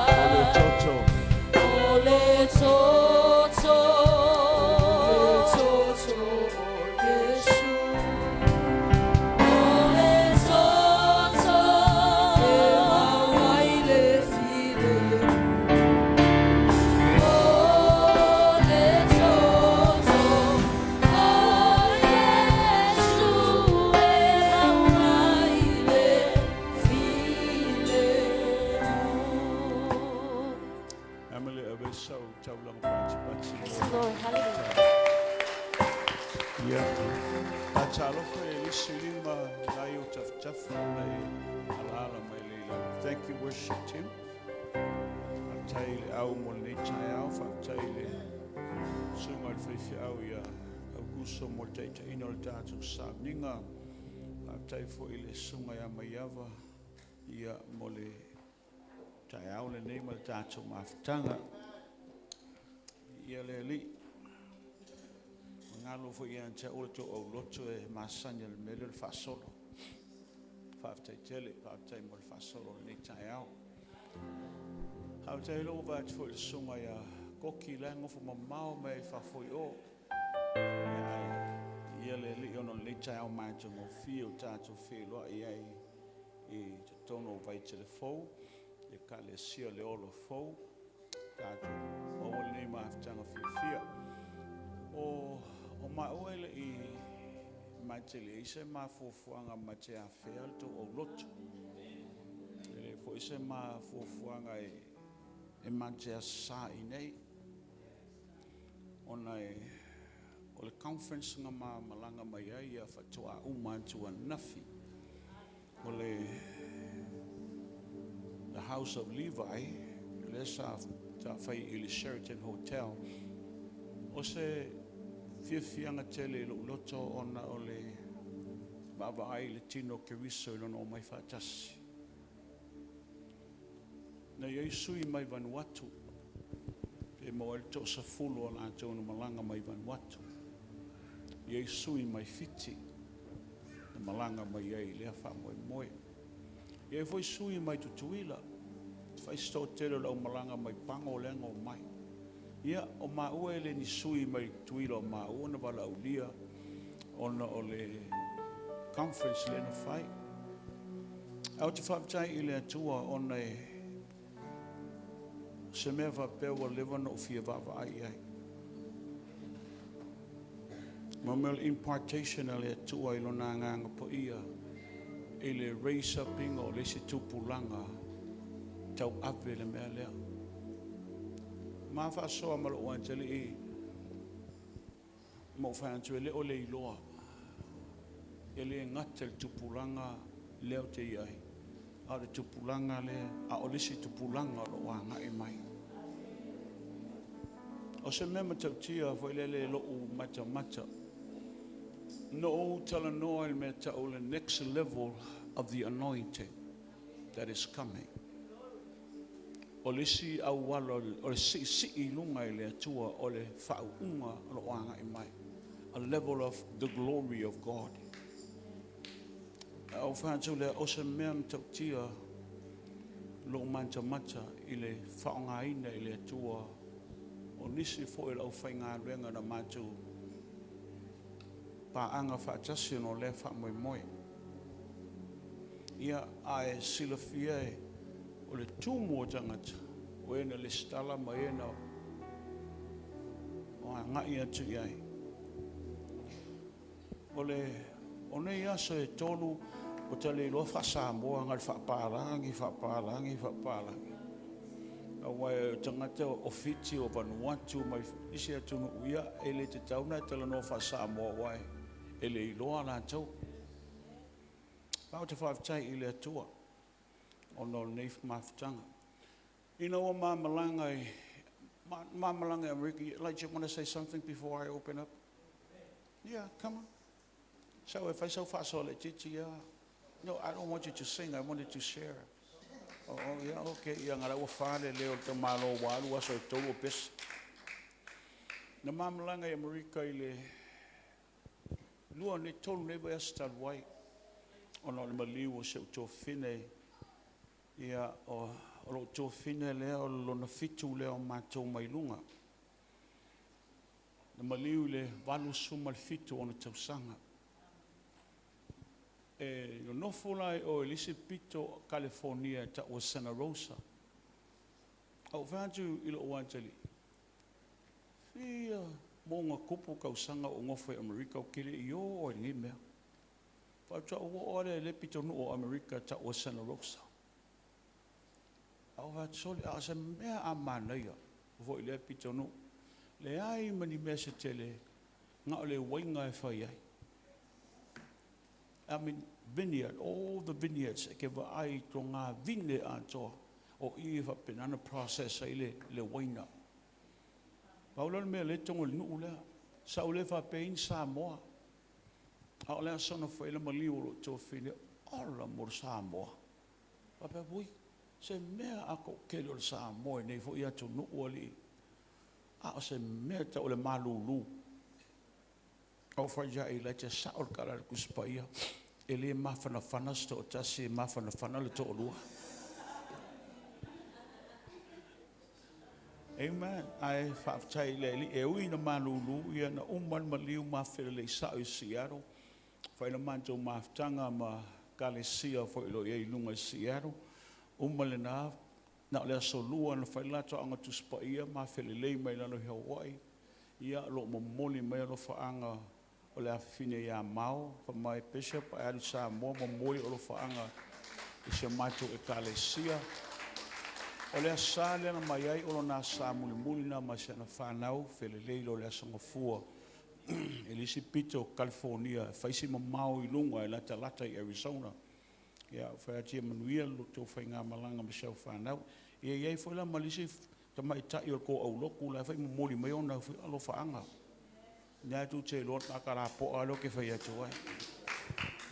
O le toto. O le toto, toto o Iesu. O le toto, e maua i le filemu. O le toto o Iesu, e maua i le filemu. Emily Avesa o taulaga patipati. Praise the Lord. Hallelujah. Ia. Tatalofa e lisi lima nai o tafatafa o nai alaala mai le ila. Thank you, worship team. Faafetai i le au mo lenei taeao, faafetai i le susuga i le faifeau ia Aukuso mo le taitaiina o le tatou sauniga. Faafetai foi i le susuga ia Maiava ia mo le taeao lenei ma le tatou mafutaga. Ia le Alii, magalo foi ia te au le tou auloto e masani le mea lea o le faasolo. Faafetai tele, faafetai mo le faasolo o lenei taeao. Faafetai lou vaai atu foi i le susuga ia Koki la e nofo mamao mai fafo i o. Ia, ai, ia le Alii ona o lenei taeao matagofie o tatou feiloai ai i totonu o Vaitele Fou, le Ekalesia o le Olo Fou. tatou maua lenei mafutaga fiafia. O o maua e le i ma te leai se mafuafuaga ma te afea le tou aulotu. E le foi se mafuafuaga e ma te asā i nei, ona e o le conference na ma malaga mai ai ia faatoa uma atu ananafi. O le The House of Levi, lea sa fai i le Sheraton Hotel. O se fiafiaga tele i lou loto ona o le vaavaai i le tino o Keriso i lona omai faatasi. Na i ai sui mai Vanuatu, pe maua ai le 10 o latou na malaga mai Vanuatu. E i ai sui mai Fiti na malaga mai ai i lea faamoemoe. E i ai foi sui mai Tutuila, fai si toatele o le aumalaga mai Pago lea na omai. Ia, o maua e le ni sui mai Tutuila o maua na valaaulia ona o le conference lea na fai. Ae ou te faafetai i le Atua ona e se mea faapea ua leva ona ou fia vaavaai i ai. Ma mea o le impartation a le Atua i lona Agaga Paia i le raise up-iga o le isi tupulaga tauave le mea lea. Ma faasoa ma lou atalii ma ou fai atu e le o le iloa, e le gata i le tupulaga lea ou te i ai, a o le tupulaga lea, a o le isi tupulaga o lo o agai mai. O se mea matautia foi lele lou matamata, na ou talanoa i le mea tau le next level of the anointing that is coming. O le isi auala o le siisii i luga i le Atua o le faauuga o lo o agai mai. A level of the glory of God. A ou fai atu lea, o se mea matautia lou matamata i le faaaogaina i le Atua o nisi foi o le aufaigaluega na matou paaga faatasi ona o lea faamoemoe. Ia, ae silafia e o le tumu o tagata o e na lesitala ma e na o agai atu i ai. O le o nei aso e 3 o ta le iloa faa-Samoa na o le faapalagi, faapalagi, faapalagi. Aua o tagata o Fiti, o Vanuatu mai isi atunuu, ia e le tatau ona e talanoa faa-Samoa aua e le iloa latou. Ae ou te faafetai i le Atua ona o lenei mafutaga. Ina ua ma malaga i ma malaga i Amerika, like, you want to say something before I open up? Yeah, come on. So if I so faasoa laitiiti, yeah. No, I don't want you to sing, I want you to share. Oh, yeah, okay. Ia ngā ua whale leo te malo wa alu aso e tolu o pesa. Na ma malaga i Amerika i le 2 nei 3 nei vaiaso talu ai, ona o le maliu o si ou tuafafine, ia o lou tuafafine lea o le lona 7 lea o matou mai luga. Na maliu i le 87 ona tausaga. E nonofo la i o i le isi pito California e taua Santa Rosa. A ou fai atu i lou atalii, fia mo tupu tausaga o nofo i Amerika o te le i o ai lenei mea. Faatoa ou oo lea i le pitonuu o Amerika e taua Santa Rosa. A ou fai atu, sole, a o se mea a manaia foi lea pitonuu. Leai ma ni mea se tele, na o le uaina e fai ai. I mean, vineyard, all the vineyards, e ke vaai i tō ngā vine atoa o i e faapena na process ai le uaina. Pau la le mea le tongo i le nuu lea. Sa ou le faapea i Samoa. A o le aso na fai le maliu o lou tuafafine, ola mo le Samoa. Faapea, ui, se mea a toatele o le Samoa i nei foi atunuu alii. A o se mea tau o le malulu. Au fai ia i lai te sao le tala a le Tusi Paia, e le mafanafana se toatasi, e mafanafana le toalua. Amen. Ae faafetai i le Alii e ui ina malulu ia na uma le maliu ma felelei sao i Seattle. Fai le matou mafutaga ma ekalesia foi o lo o i ai i luga i Seattle. Uma lena Na o le aso Lua na fai le latou Aoga Tusi Paia ma felelei mai lalo i Hawaii. Ia, o lo o momoli mai alofaaga o le afafine ia Mao, fai mai, Bishop, a e alu i Samoa, momoli alofaaga i si a matou Ekalesia. O le Aso Sa lea na mai ai, o lona Aso Sa mulimuli lena ma si ana fanau, felelei loa i le Aso Gafua i le isi pito o Kalifonia, e fai si mamao i luga e latalata i Arizona. Ia, ou fai atu, ia manuia la outou faigamalaga ma si au fanau. Ia, e i ai foi la ma le isi tamaitai o le tou aulotu o la e foi e momoli mai ona foi alofaaga. O lena tou te iloa le tagata lapoa lea ou te fai atu ai.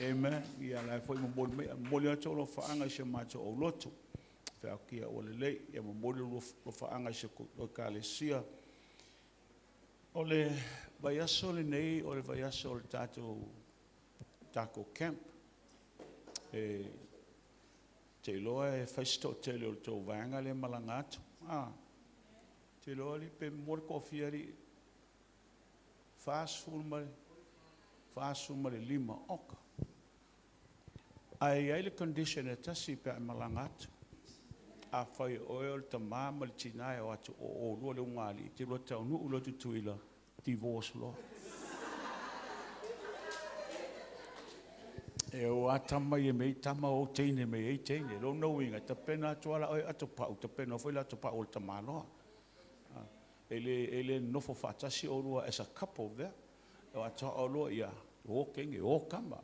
Amen. Ia o la e foi e momoli mai, momoli atu alofaaga i si a matou aulotu. Fai atu, ia ua lelei, ia momoli alofaaga i si a Ekalesia. O le vaiaso lenei o le vaiaso o le tatou camp. E te iloa e fai si toatele o le tou vaega lea e malaga atu. Ah, te iloa alii pe mo le toafia alii? 45. Oka. Ae i ai le condition e tasi pe a e malaga atu. Afai o oe o le tamā ma le tinā e o atu o oulua le ulugalii, e te lua taunuu loa i Tutuila, divorce loa. E o lava tama ia me ai tama, o teine me ai teine. Lona uiga, e tapena atu lava la oe atopau, tapena foi le atopau o le tamaloa. E le nonofo faatasi oulua as a couple there. O atoa oulua, ia, o teine, o tama.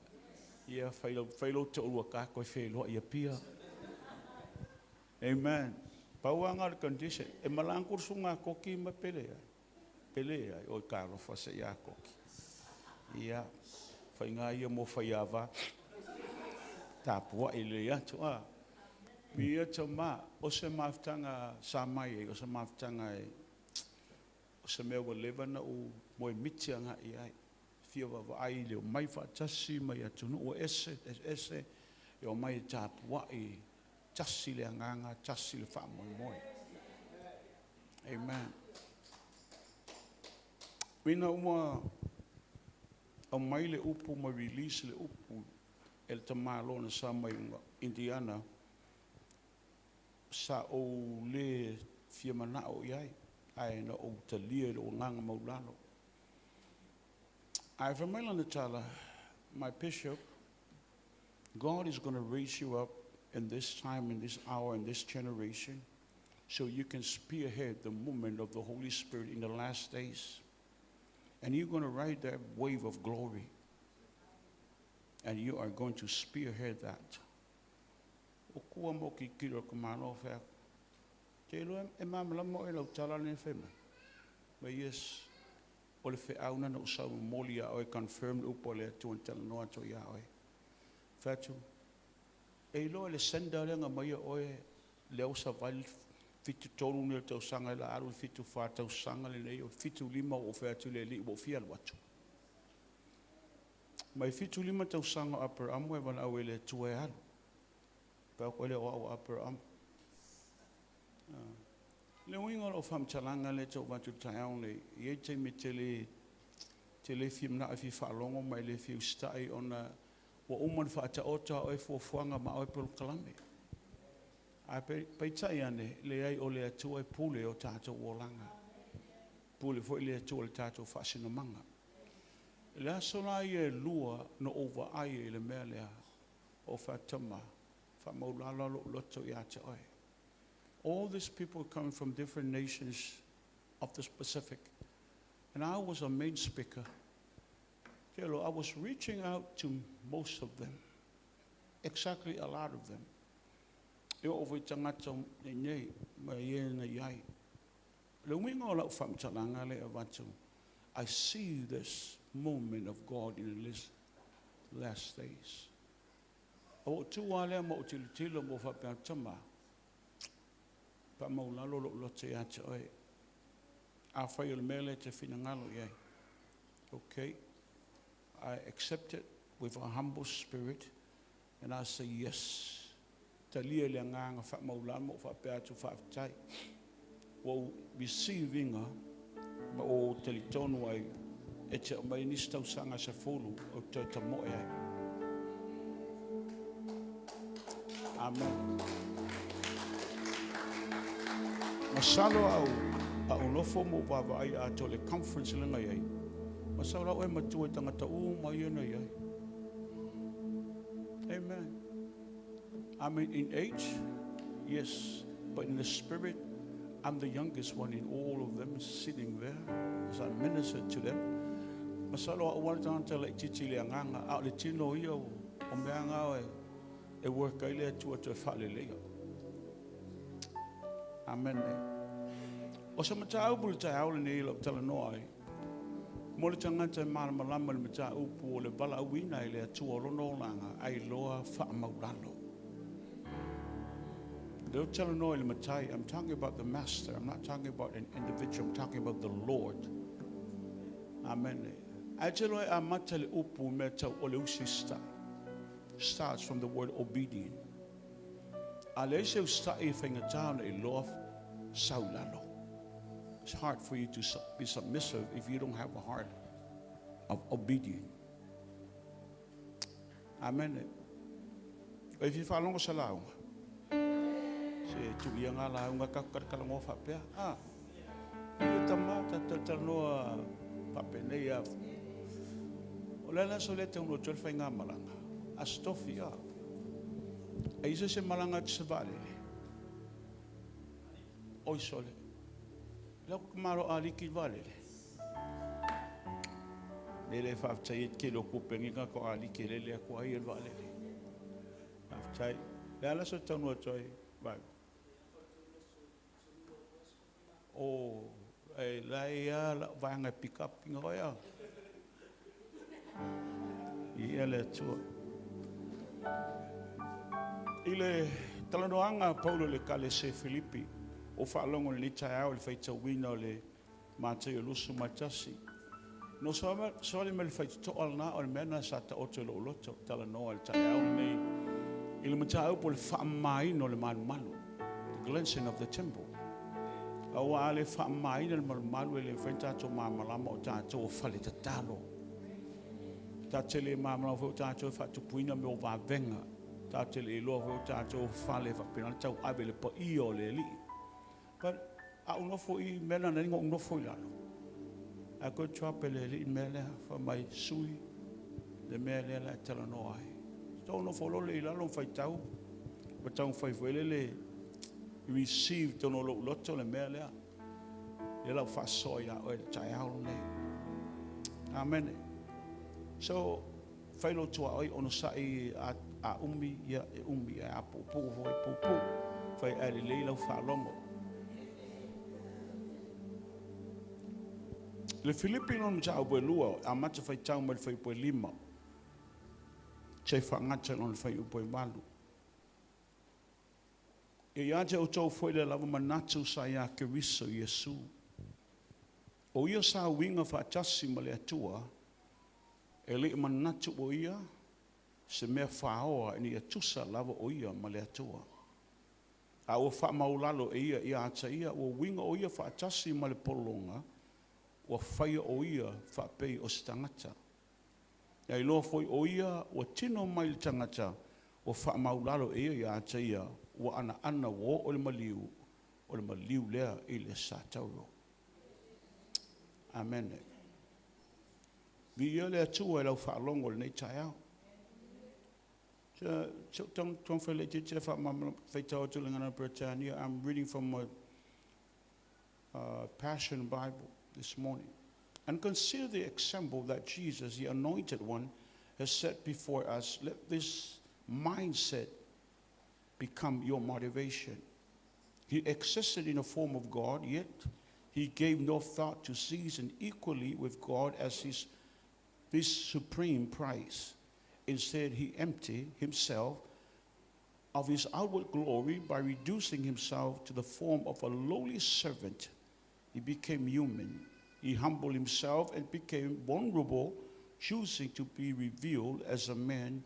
Ia, fai lou toalua ta toe feiloai i Apia. Amen. Pau lava lena o le condition. E malaga atu le susuga a Koki ma Pele ai. Pele ai, oi talofa se ia Koki. Ia, faiga ia mo faiava. Tapuai lelei atu, a. Ia tama, o se mafutaga sa mai ai, o se mafutaga e, o se mea ua leva na ou moemiti agai i ai. Fia vaavaai i le omai faatasi mai atunuu e ese, ese, e omai e tapuai, tasi le agaga, tasi le faamoemoe. Amen. Ina ua aumai le upu ma release le upu e le tamaloa na sa mai Indiana, sa ou le fia manao i ai, ae na ou talia i lou agaga maulalo. Ae fai mai lana tala, "My bishop, God is going to raise you up in this time, in this hour, in this generation, so you can spearhead the movement of the Holy Spirit in the last days. And you're going to ride that wave of glory. And you are going to spearhead that." O kua mo ki kilo ka malo whea. Te iloa e malamalama oe lau tala le fai mai. Ma yes, o le feau na ou sau momoli ia oe, confirm le upu a le Atua na talanoa atu ia oe. Fai atu, e iloa le sender lea na maia oe lea ua savali 73 nei o le tausaga e la alu le 74 tausaga lenei o le 75 ua fai atu le alii ua ou fia alu atu. Mai 75 tausaga o Aperamo e valaau e le Atua e alu. Pau koe le o au Aperamo. Le uiga o lau faamatalaga lea tau avatu i le taeao nei, e i ai taimi e te le fia manao e fia faalogo ma e le fia usitai ona ua uma ona faataoto a oe fuafuaga ma oe polokalame. Ae peitai ane, leai o le Atua e pule o tatou olaga. Pule foi le Atua i le tatou faasinomaga. Le aso la ia e lua na ou vaai ai i le mea lea, o faatama, faamaulalo lou loto ia te oe. All these people coming from different nations of the Pacific. And I was a main speaker. I was reaching out to most of them. Exactly a lot of them. E oo foi tagata nei nei ma ie na iai. Le uiga o lau faamatalaga lea e avatu, I see this moment of God in the last days. O ou tu lava lea ma ou tilotilo ma ou faapea, tama, faamaulalo lou loto ia te oe. Afai o le mea lea e te finagalo i ai. Okay, I accept it with a humble spirit and I say yes. Talia le agaga faamaulalo ma ou faapea atu faafetai. Ua ou receive iga ma ou talitonu ai e te aumai nisi tausaga 10 o toe tamoe ai. Amen. Masalo a ou nofo ma ou vaavaai atoa i le conference lea na i ai, masalo o la oe matua i tagata uma ia na i ai. Amen. I mean, in age, yes, but in the spirit, I'm the youngest one in all of them sitting there as I minister to them. Masalo o au lava le tagata laitiiti i le agaga, a o le tino ia o mea na e work ai le Atua toe faaleleia. Amen. O se mataupu le taeao lenei o lau talanoa ai, mo le tagata e malamalama i le mataupu o le valaauina e le Atua o lona olaga, ai loa faamaulalo. Lea ou te talanoa i le Matai, I'm talking about the master, I'm not talking about an individual, I'm talking about the Lord. Amen. Ae te loa e amata le upu mea tau o le usisa'i. Starts from the word obedient. A leai se usitai e faigata ona iloa sau i lalo. It's hard for you to be submissive if you don't have a heart of obedience. Amen. E fia faalogo se lauga. Se tu ia ngā lauga ka kalakalagoa faapea. Ah, ia tama ta talanoa faapenei a. O le ala aso lea taunuu atu ai le faigamalaga. Aso Tofi a. E i ai se malaga atu se vaalele. Oi sole. Lea ko malo a liki vaalele. Le le faafetai e tele o kupe ni ka ko a liki le le aku ai le vaalele. Faafetai. Le ala so taunuu atu ai vai. O e lai ia la vaega e pick up inga oe a. Ia le Atua. I le talanoaga a Paulo i le Ekalesia Filipi, ua faalogo i lenei taeao i le faitauina o le Mataio 21. Na ou savali mai le faitotoa lena, o le mea lena sa taoto i lou loto, talanoa i le taeao lenei i le mataupu o le faamamaina o le malumalu, the cleansing of the temple. Aua a le faamamaina le malumalu, e le mafai ona tatou malamalama o tatou o fale tatalo. Tatou te le malamalama foi o tatou e faatupuina mea o vavega. Tatou te le iloa foi o tatou o fale e faapena ona tauave le paia o le Alii. But a ou nofo i mea na na ou nofo i lalo. Ae koe drop e le Alii mea lea, fai mai sui le mea lea la e talanoa ai. Tou nofo lole i lalo ma faitau, ma taumafai foi lele receive tonu o lou loto le mea lea. Lea la ua faasoa ia oe le taeao lenei. Amen. So, fai lou tuaoi onosai a umi, ia e umi, ae a puupuu foi, puupuu. Fai ae lelei lau faalogo. Le Filipi lona mataupu e 2, amata faitau mai le fuaiupu e 5, seia faagata i lona fuaiupu e 8. Ia ia te outou foi le lava manatu sa ia Keriso Iesu. O ia sa uiga faatasi ma le Atua, e le i manatu o ia se mea faoa ina ia tusa lava o ia ma le Atua. A ua faamaulalo e ia ia te ia, ua uiga o ia faatasi ma le pologa, ua faia o ia faapei o se tagata. Ia iloa foi o ia ua tino mai le tagata, ua faamaulalo e ia ia te ia, ua anaana ua oo i le maliu, o le maliu lea i le satauro. Amen. Viia le Atua i lau faalogo i lenei taeao. I'm reading from a Passion Bible this morning. And consider the example that Jesus, the Anointed One, has set before us. Let this mindset become your motivation. He existed in the form of God, yet he gave no thought to seize and equally with God as his this supreme prize. Instead, he emptied himself of his outward glory by reducing himself to the form of a lowly servant. He became human. He humbled himself and became vulnerable, choosing to be revealed as a man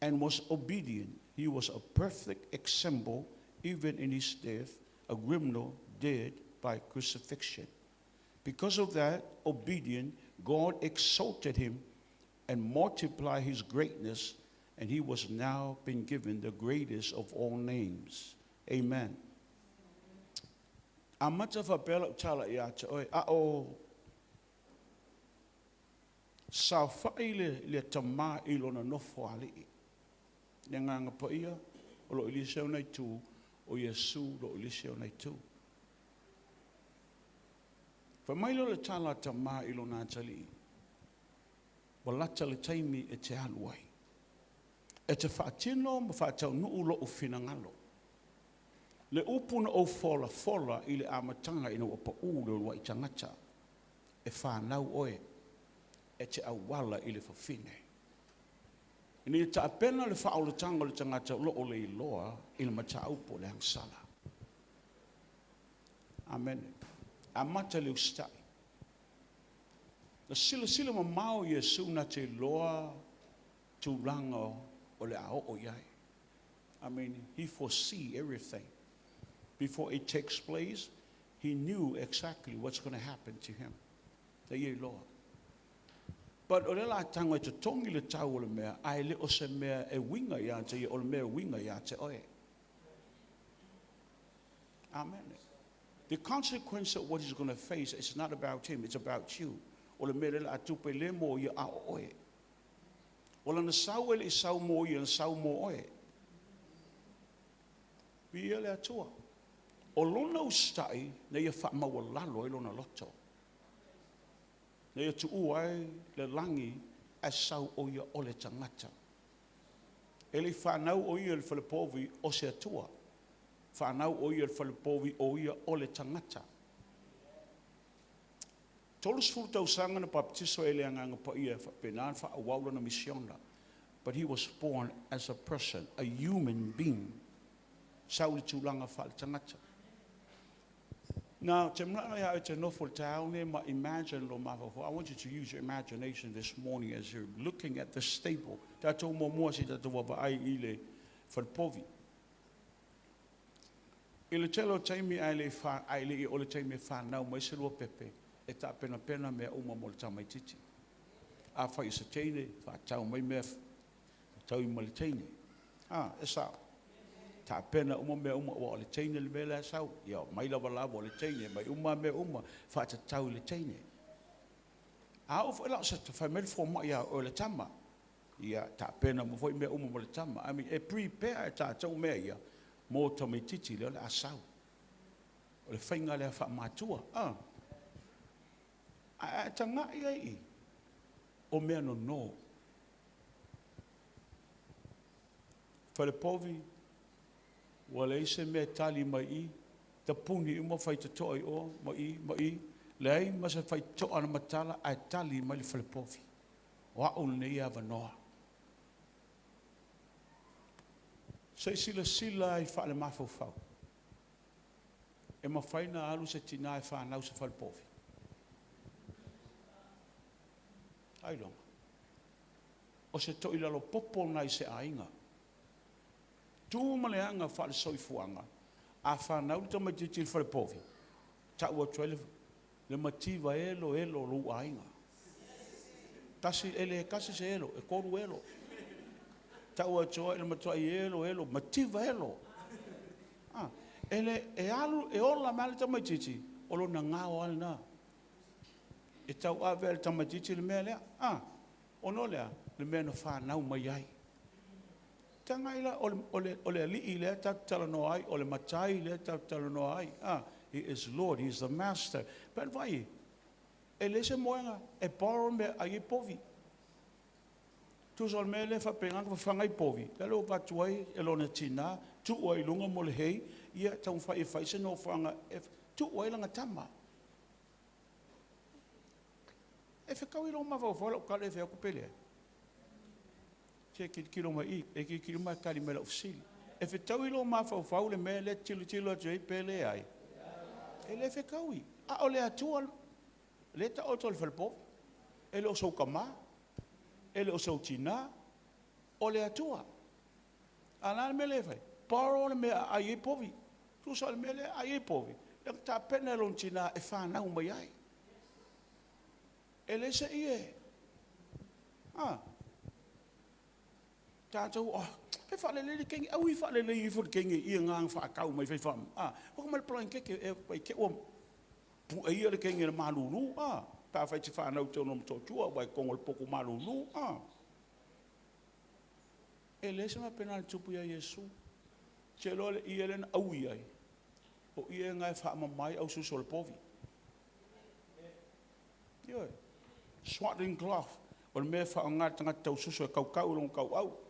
and was obedient. He was a perfect example, even in his death, a criminal dead by crucifixion. Because of that obedience, God exalted him and multiplied his greatness, and he was now been given the greatest of all names. Amen. Amata faapea lau tala ia te oe, a o saofa'i le tamā i lona nofoalii. Le Agaga Paia o lo o i le isi ona itu, o Iesu o lo o i le isi ona itu. Fai mai lea o le tala a tamā i lona atalii, ua lata le taimi e te alu ai, e te faatino ma faataunuu lo'u finagalo. Le upu na ou folafola i le amataga ina ua pau le uluai tagata, e fanau oe e te auala i le fafine. Ina ia taapena le faaolataga o le tagata o lo o leiloa i le mataupu o le agasala. Amene. Amata le usitai. Na silasila mamao Iesu na te iloa tulaga o le a oo i ai. I mean, he foresee everything. Before it takes place, he knew exactly what's going to happen to him. Na ia iloa. But o le la tago e totogi le tau o le mea, ae le o se mea e uiga ia te ia, o le mea e uiga ia te oe. Amen. The consequence of what he's going to face is not about him, it's about you. O le mea le la tupe le mo ia a o oe. O lana sau e le i sau mo ia, na sau mo oe. Viia le Atua. O lona usitai na ia faamaualalo ai lona loto. Na ia tuua ai le lagi ae sau o ia o le tagata. E le i fanau o ia i le falepovi o se Atua. Fanau o ia i le falepovi o ia o le tagata. 30 tausaga na baptiso e le Agaga Paia e faapena na faaauau lana misiona. But he was born as a person, a human being. Sau i le tulaga faale-tagata. Now, te manao ia e te nofo le taeao nei ma imagine lo mafaufau. I want you to use your imagination this morning as you're looking at the stable. Tatou muamua se i tatou vaavaai i le falepovi. I le tele o taimi ae le i o le taimi e whanau mai se lua pepe, e taapenapena mea uma mo le tamaititi. A fai o se teine, whaatau mai mea tau i ma le teine. Ah, e sao. Taapena uma mea uma ua o le teine le mea lea sau. Ia, mai lava lava o le teine, mai uma mea uma, whaatatau i le teine. A o foi la o se fai mai le fomai ia o le tama. Ia, taapena mo foi mea uma mo le tama. I mean, e prepare e tātou mea ia mo tamaititi lea o le a sau. O le faiga lea faamatua. Ah. A tagai ai i o mea nono. Falepovi, ua leai se mea e tali mai i, tapuni uma faitotoa i o, ma i, ma i, leai ma se faitotoa na matala ae tali mai le falepovi. O au lenei avanoa. Se i silasila ai faale mafaufau. E mafai na alu se tina e whanau se falepovi. Ai longa. O se toi lalo popo nai se aiga. Tu ma le anga whaale soifuanga. A whanau le tamaititi i le falepovi. Ta'u atu ai le mativa elo elo lou aiga. Tasi ele kasi se elo, e koru elo. Ta'u atu ai le matuai elo elo, mativa elo. Ah, ele e alu e ola mai le tamaititi, o lona ngao ale na. E tau ave le tamaititi le mea lea. Ah, ono lea, le mea na whanau mai ai. Tanga ila o le ali'i lea tatou talanoa ai, o le matai lea tatou talanoa ai. Ah, he is Lord, he is the master. But vai, e le se moenga, e borrow mea ai e povi. Tusa o le mea lea faapena na fafaga ai povi, le leo vatu ai e lona tina, tuu ai lunga mo le hei, ia taumafai e fai se nofoaga e tuu ai lana tama. E fetaui lou mafaufau lau tala e fai atu pe leai. Se kilokilo mai i, e kilokilo mai tali mai lau fesili. E fetaui lou mafaufau le mea lea tilotilo atu ai pe leai. E le fetaui. A o le Atua le taoto o le falepovi. E le o sou tamā, e le o sou tina, o le Atua. A la le mea lea e fai, borrow le mea a ai ai povi. Tusa o le mea lea ai ai povi, le tapena e lona tina e whanau mai ai. E le se i e. Ah. Tatou, oh, fai faalelei le kegi, aua i faalelei ifo le kegi i agaga faakau mai fai faa, a, oka mai le palaikeke e pai te ua pueia le kegi e le malulu, a, pe afai e te fanau i totonu o Motootua, aua e togo i le potu malulu, a. E leai se faapena na tupu ia Iesu. Ou te iloa o le ie lea na aui ai, o ie na e faamama ai aususu o le povi. Ioe. Swaddling cloth, o le mea e faaaoga e le tagata taususu e kaukau i lona tauau.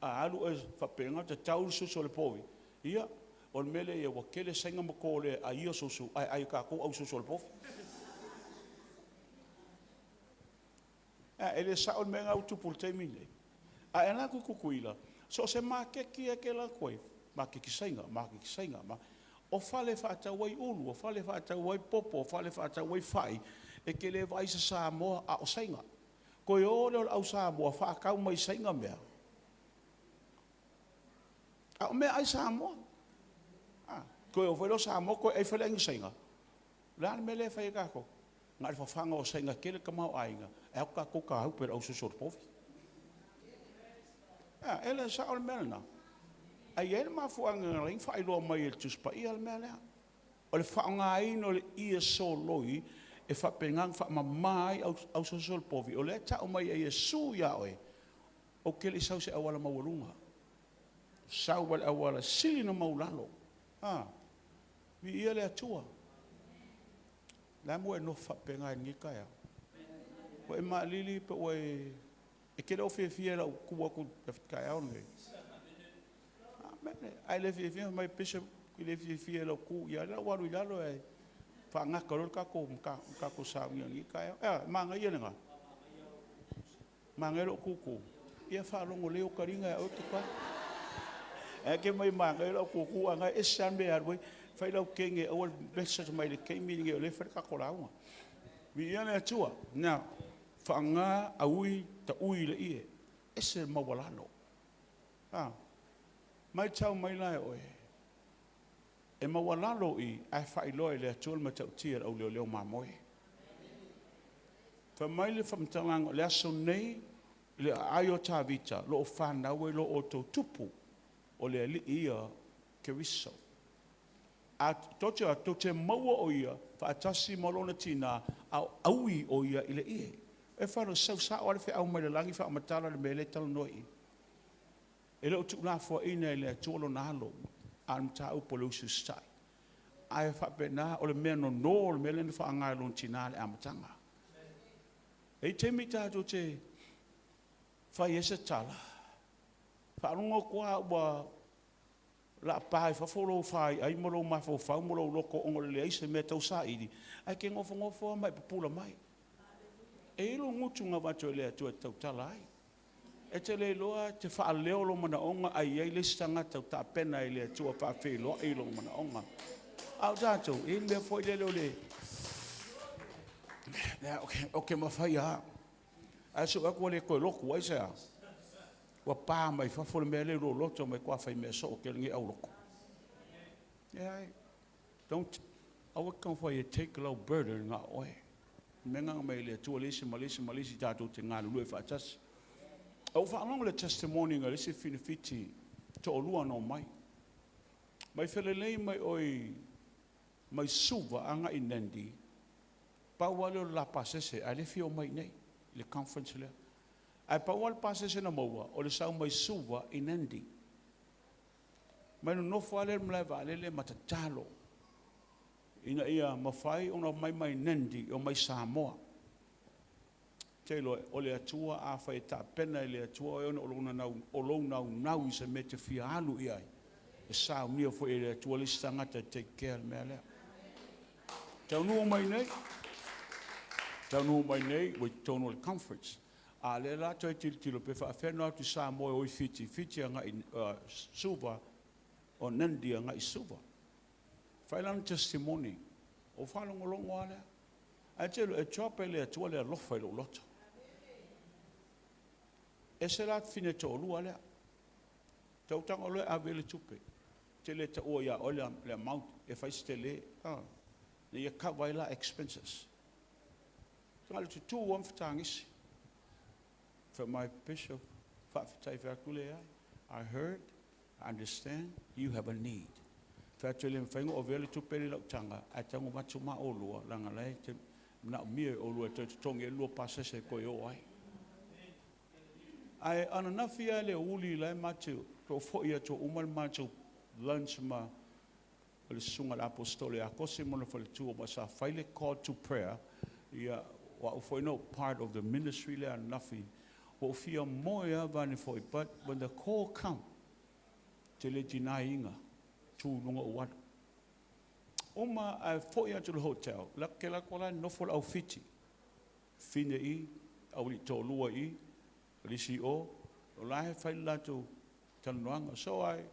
A alu oe faapena, tatau le susu o le povi, ia, o le mea lea e i ai, ua tele Saina ma Korea e ai susu, ae ai e tatou aususu o le povi. E le sao le mea lena ua tupu i le taimi lenei? A e alu atu i Tutuila, so o se maketi lava e te alu atu ai, maketi Saina, maketi Saina, o fale e faatau ai ulu, o fale e faatau ai popo, o fale e faatau ai fai, e te le vaai i se Samoa, a o Saina. Toe o lea o le au Samoa faatau mai Saina mea, a o meaai Samoa. Toe o foi lea o Samoa toe ai faleaiga Saina. O le a le mea lea e fai e tatou? Na o le fafaga o Saina e tele tamaoaiga, ae o atu tatou taupe i le aususu o le povi. E le sao le mea lena? Ae i ai le mafuaaga na ala ai ona faailoa mai e le Tusi Paia le mea lea. O le faaaogaina o le ie soloi e faapena ona faamama ai aususu o le povi, o lea e tau mai e Iesu ia oe, ou te le i sau i se auala maualuga, sau i le auala e sili ona maualalo. Viia le Atua. O le a le mea ua e nofo faapena ai i lenei taeao? Ua e maalili pe ua e... E te le o fiafia i lau tu atu i le taeao lenei? A e le fiafia, fai mai, Bishop ou te le fiafia i lou tu, ia o lea ua alu i lalo ae faagata loa le tatou sauniga i lenei taeao. E a, e manaia lena? Manaia lou tutu? Ia faalogo lelei ou taliga e au e te Ae te fai mai e manaia lau tutu ae o lena e ese lava le mea e alu ai. Fai lau kege aua le message mai i le taimi lenei o lea e fai le tatou lauga. Viia le Atua. Now, faaaoga aui taui i le ie, e ese le maualalo. A matau mai la e oe, e maualalo i ae faailoa e le Atua le matautia i le auleoleo mamoe. Fai mai le faamatalaga o le aso nei i le aai o Tavita o lo o fanau ai lo outou tupu, o le Alii ia Keriso. A tou te o atu, tou te maua o ia faatasi ma lona tina a o aui o ia i le ie. E sau sao lava le feau mai le lagi faamatala le mea lea e talanoa i i. E le o tuulafoaiina e le Atua lona alo, a o le mataupu a le uso i Sasae. Ae faapena, o le mea nono o le mea lea na faaaoga e lona tina i le amataga. E i ai taimi tatou te fai ai se tala, faalogo atu lava ua lapa i fafo lou faiai ma lou mafaufau ma lou loto ona o le leai o se mea e tau saili, ae te nofonofo lava ma e pupula mai. E i ai lou gutu na avatu e le Atua e te tautala ai. E te le iloa e te faaleo lou manaoga ae i ai le isi tagata ua tapena e le Atua e faafeiloai lou manaoga. A o tatou, e i ai le mea foi lele o le ou te mafai lava, ae sue atu ua le toe lotu, aisea? Ua pa mai fafo le mea lea i lou loto, matua faimea soo tele nei aulotu. Leai, don't, aua e te taumafai e take lau burden na o oe. O le mea lena na aumai e le Atua le isi ma le isi ma le isi tatou te galulue faatasi. Ua ou faalogo i le testimony a le isi finafiti toalua na omai. Mai felelei mai oe mai Suva agai i Nadi, pau lava lea o le la pasese, ae le fia omai i inei i le conference lea. Ae pau lava le pasese na maua, o le sau mai Suva i Nadi. Mai nonofo lava lea i le malae vaalele ma tatalo ina ia mafai ona omai mai Nadi e omai Samoa. Te iloa o le Atua, afai e tapena e le Atua oe ona o lou naunau i se mea e te fia alu i ai, e saunia foi e le Atua le isi tagata e take care le mea lea. Taunuu mai nei, taunuu mai nei ua i totonu o le conference. A lea la toe tilotilo pe faafefea ona o atu i Samoa e o i Fiti, Fiti agai i Suva, o Nadi agai i Suva. Fai lana testimony, ou faalogologo lava lea. Ae te iloa e drop e le Atua le alofa i lou loto. Ese la fafine toalua lea. Tau tago loa e ave i ai le tupe. Te le taua ia oe le amount e fai se tele. Ina ia cover ai la expenses. Tagata tutu lava ma fetagisi. Fai mai, Bishop, Faafetai. Fai atu, "Leai, I heard, I understand you have a need." Fai atu, "E le mafai ona ou avea le tupe lea i lau taga, ae tago atu ma olua, leaga la e te manaomia e olua e toe totogi ai le lua pasese e toe o ai." Ae ananafi lava i le aoauli la e matou foi atu ua uma le matou lunch ma le susuga i le Aposetolo ia Kosi ma lona faletua, ma sa fai le call to prayer. Ia, o au foi no part of the ministry lea ananafi. Ua ou fia moe lava vaeane foi, but when the call come, te le deny ina tu i luga ou alu. Uma ae foi atu i le hotel, la ke la ko la nofo le au Fiti. Fine i, au li toalua i, o le isi o, o la e fai le latou talanoaga. So I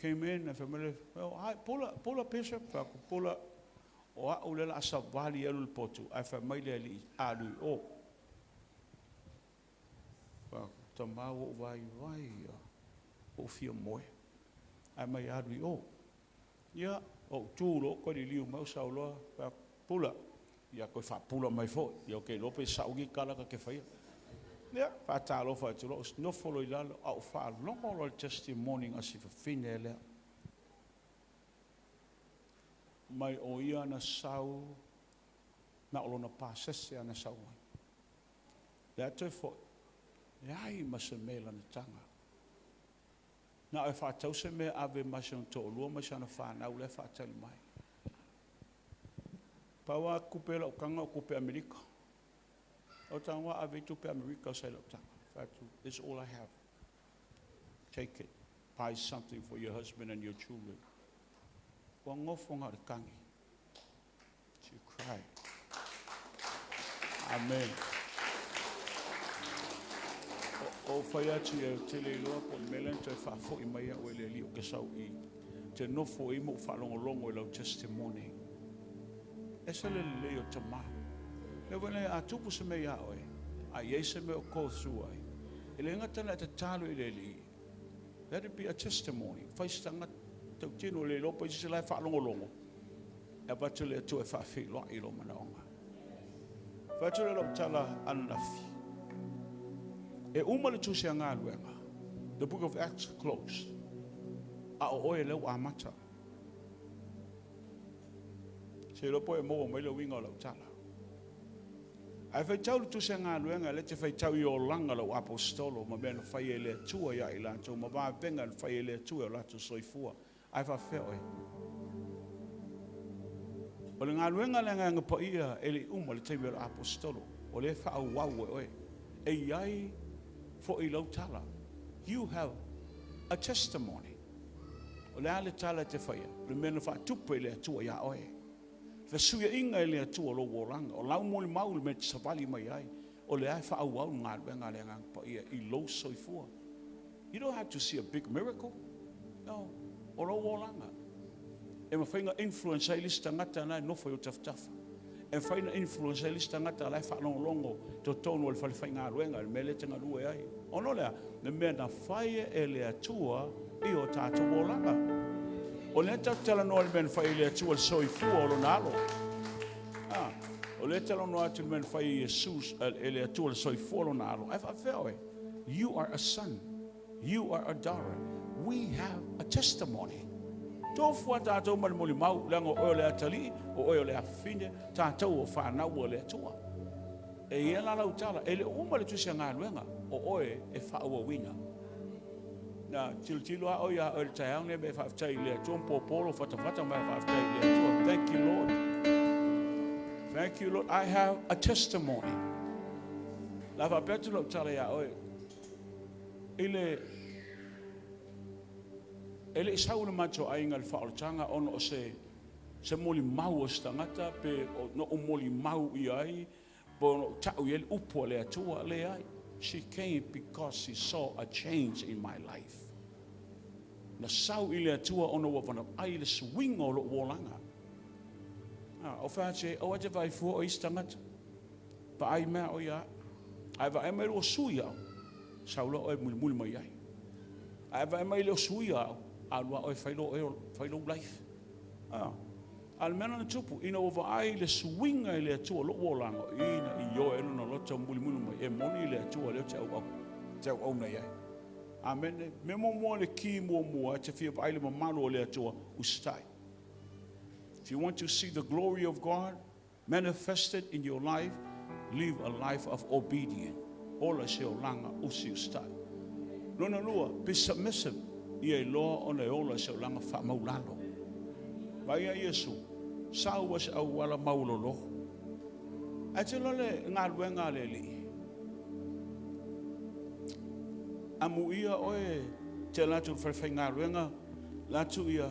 came in, I fai mai le, "Oh, hi, Pula, Pula Bishop." Fai atu, "Pula, o au le la a savali alu le potu," ae fai mai le alii, "Alu i o." Fai atu, "Tamā ua ou vaivai ia, ua ou fia moe. Ae mai alu i o." Ia, ou tu loa toe liliu mai ou sau loa, fai atu, "Pula," ia toe faapula mai foi. Ia ou te iloa pe sao ni tala ta te faia. Ia, faatalofa atu loa, ou nofo loa i lalo, a ou faalogo loa i le testimony a si fafine lea. Mai o ia na sau, na o lona pasese ana sau ai. Le atu e foi, leai ma se mea i lana taga. Na o e faatau se mea ave ma si ona toalua ma si ona fanau lea faatali mai. Pau a tupe lau taga o tupe Amerika. O taga ave i tupe Amerika sa i lau taga. Fai atu, "This is all I have. Take it. Buy something for your husband and your children." Ua nofo na o le tagi. She cried. Amen. O fai atu ia te le iloa po o le mea lea na toe faafoi mai au e le Alii o ke sau i te nofo i mo faalogologo i lau testimony. E se le lelei o tamā. Le wena a tupu se mea ia oe, a iai se mea o go through ai. E le gata na e tatalo i le Alii. Let it be a testimony. Fai se tagata tautino le iloa pa isi se la e faalogologo. E avatu le Atua e faafeiloai i lou manaoga. Fai atu le lau tala ananafi. E uma le tusi a galuega. The book of Acts closed. A o oe leu amata. Se iloa po e maua mai le uiga o lau tala. Ae faitau le tusi a galuega le te faitau i olaga lau apostolo ma mea na fai e le Atua ia i latou ma vavega na fai e le Atua e o latou soifua. Ae faafefea oe. O le galuega le agaga paia e le uma le taimi o le apostolo. O le faaauau e oe. E iai foi lau tala. You have a testimony. O le a le tala e te faia, le mea na faatupe i le Atua ia oe. Fesuiaiga e le Atua lou olaga. O lau molimau le mea te savali mai ai. O le a e faaauau le galuega le agaga paia i lou soifua. You don't have to see a big miracle. No. O lou olaga. E mafai na influence ai le isi tagata na e nofo i o tafatafa. E mafai na influence ai le isi tagata la e faalogologo totonu o le falefaigaluega, le mea lea e te galue ai. Ona o lea, le mea na fai e le Atua i o tatou olaga. O lea tatou talanoa i le mea na fai e le Atua le soifua o lona alo. Ah, o lea talanoa atu i le mea na fai e Iesus e le Atua le soifua o lona alo. Ae faafefea oe. You are a son. You are a daughter. We have a testimony. Tofu a tātou ma le molimau, leaga o oe o le atalii, o oe o le afafine, tātou o whanau o le Atua. E ia la lau tala, e le uma le tusi a galuega, o oe e whaauauina. Na tilotilo a o ia oe le taeao nei me faafetai i le Atua popolo fatafata mai faafetai i le Atua. Thank you, Lord. Thank you, Lord. I have a testimony. La faapea atu lau tala ia oe. I le e le i sau le matou aiga le faaolataga ona o se molimau o se tagata pe o no o molimau i ai po no tau i ai le upu a le Atua leai. She came because she saw a change in my life. Na sau i le Atua ona ua vana ai le suiga o lou olaga. Ah, o whaate, o ate vai fua o isi tagata. Pa ai mea o ia. Ai vaai mai lo sui au. Sau loa oe mulimuli mai ai. Ai vaai mai le o sui au. A lua oe fai lo oe fai lo life. Ah. A le mea na tupu, ina ua vaai le suiga i le Atua lou olaga, ina i oe eno na loto mulimuli mai, e moni le Atua leo te au au. Te auauna i ai. Amene. Me muamua le ki muamua e te fia vaai le mamalu o le Atua, usitai. If you want to see the glory of God manifested in your life, live a life of obedience. Ola se olaga usiusitai. Lona lua, be submissive. Ia iloa ona e ola se olaga faamaulalo. Vaai ia Iesu, sau ai se auala maulolo. Ae te iloa le galuega a le Alii. Amuia oe te alu atu i le falefaigaluega, alu atu ia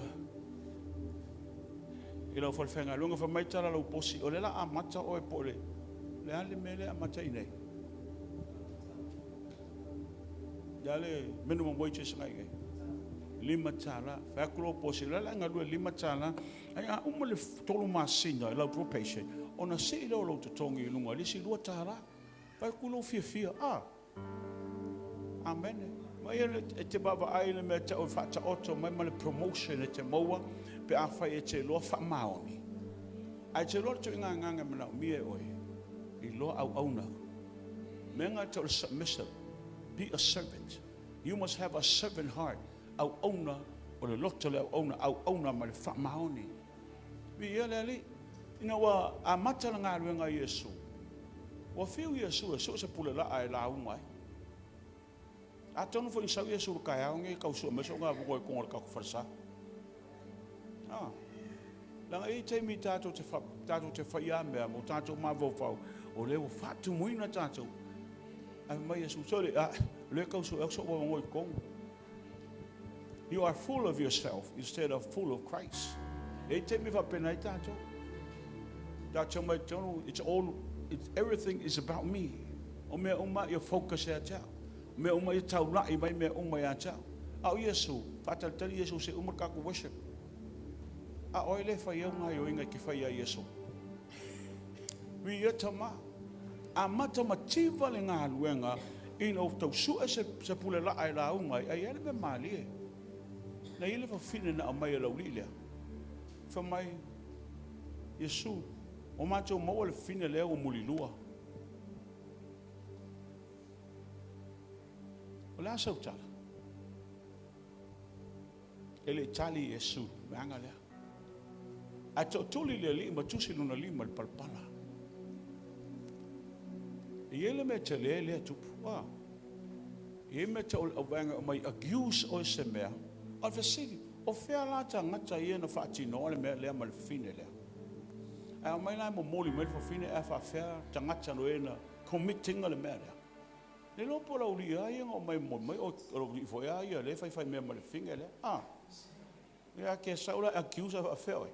i lau falefaigaluega, fai mai tala lau posi, o lea o le a amata oe po o le le a le mea lea e amata ai i inei? Le a le minimum wages na i inei? $5. Fai atu lou posi, o lea o le a e galue i le $5, ae a uma le 3 masina i lau probation, ona sii lea o lou totogi i luga i le isi $2. Fai atu lou fiafia, a? Amene. Ma ia e te vaavaai i le mea e tau e faataoto mai ma le promotion e te maua pe afai e te iloa faamaoni. Ae te iloa le ituaiga agaga e manaomia e oe, iloa auauna. Mea na e tau o le submissive. Be a servant. You must have a servant heart. Auauna o le loto le auauna, auauna ma le faamaoni. Viia le Alii. Ina ua amata le galuega a Iesu, ua fiu Iesu e sue se pulelaa e lauga ai. Atonu foi na sau Iesu i le taeao lenei e tau sue mai sou avanoa i totonu o le tatou falesa. Ah. Leaga e i ai taimi tatou te, fa, tatou te faia mea mo tatou mafaufau, o lea ua faatumuina tatou. Ae fai mai Iesu, sole, ah, o lea e tau sue atu sou avanoa i totonu. You are full of yourself instead of full of Christ. E i ai taimi e faapena ai tatou. Tatou mai totonu, it's all, it's, everything is about me. O mea uma ia focus ia te au. O mea uma ia taulai mai mea uma ia te au. A o Iesu, faatalitali Iesu se uma le tatou worship. A o ai le fai au gaoioiga e te fai ia Iesu? Viia Tama. Amata mativa le galuega ina ua tau sue se, se pule laa e lauga ai, ai ai le mea malie. Na i ai le fafine na aumai e laulii lea. Fai mai, Iesu, ua matou maua le fafine lea ua mulilua. O le a sau tala? E le i tali Iesu i le aga lea. Ae tootuli le Alii ma tusi lona lima i le palapala. E i ai le mea tele lea tupu. Ah. E i ai mea tau o le auvaega e aumai accuse oe se mea. A o le fesili, o fea la tagata ia na faatinoa le mea lea ma le fafine lea? Ae aumai la e momoli mai le fafine ae faafea tagata no e na commit ina le mea lea? Le iloa po o le aualii a ia na omai e momoli mai, o le aualii foi a ia lea e faifai mea ma le fafine lea. Ah. Ia a ke sau la accuse ae faafefea oe?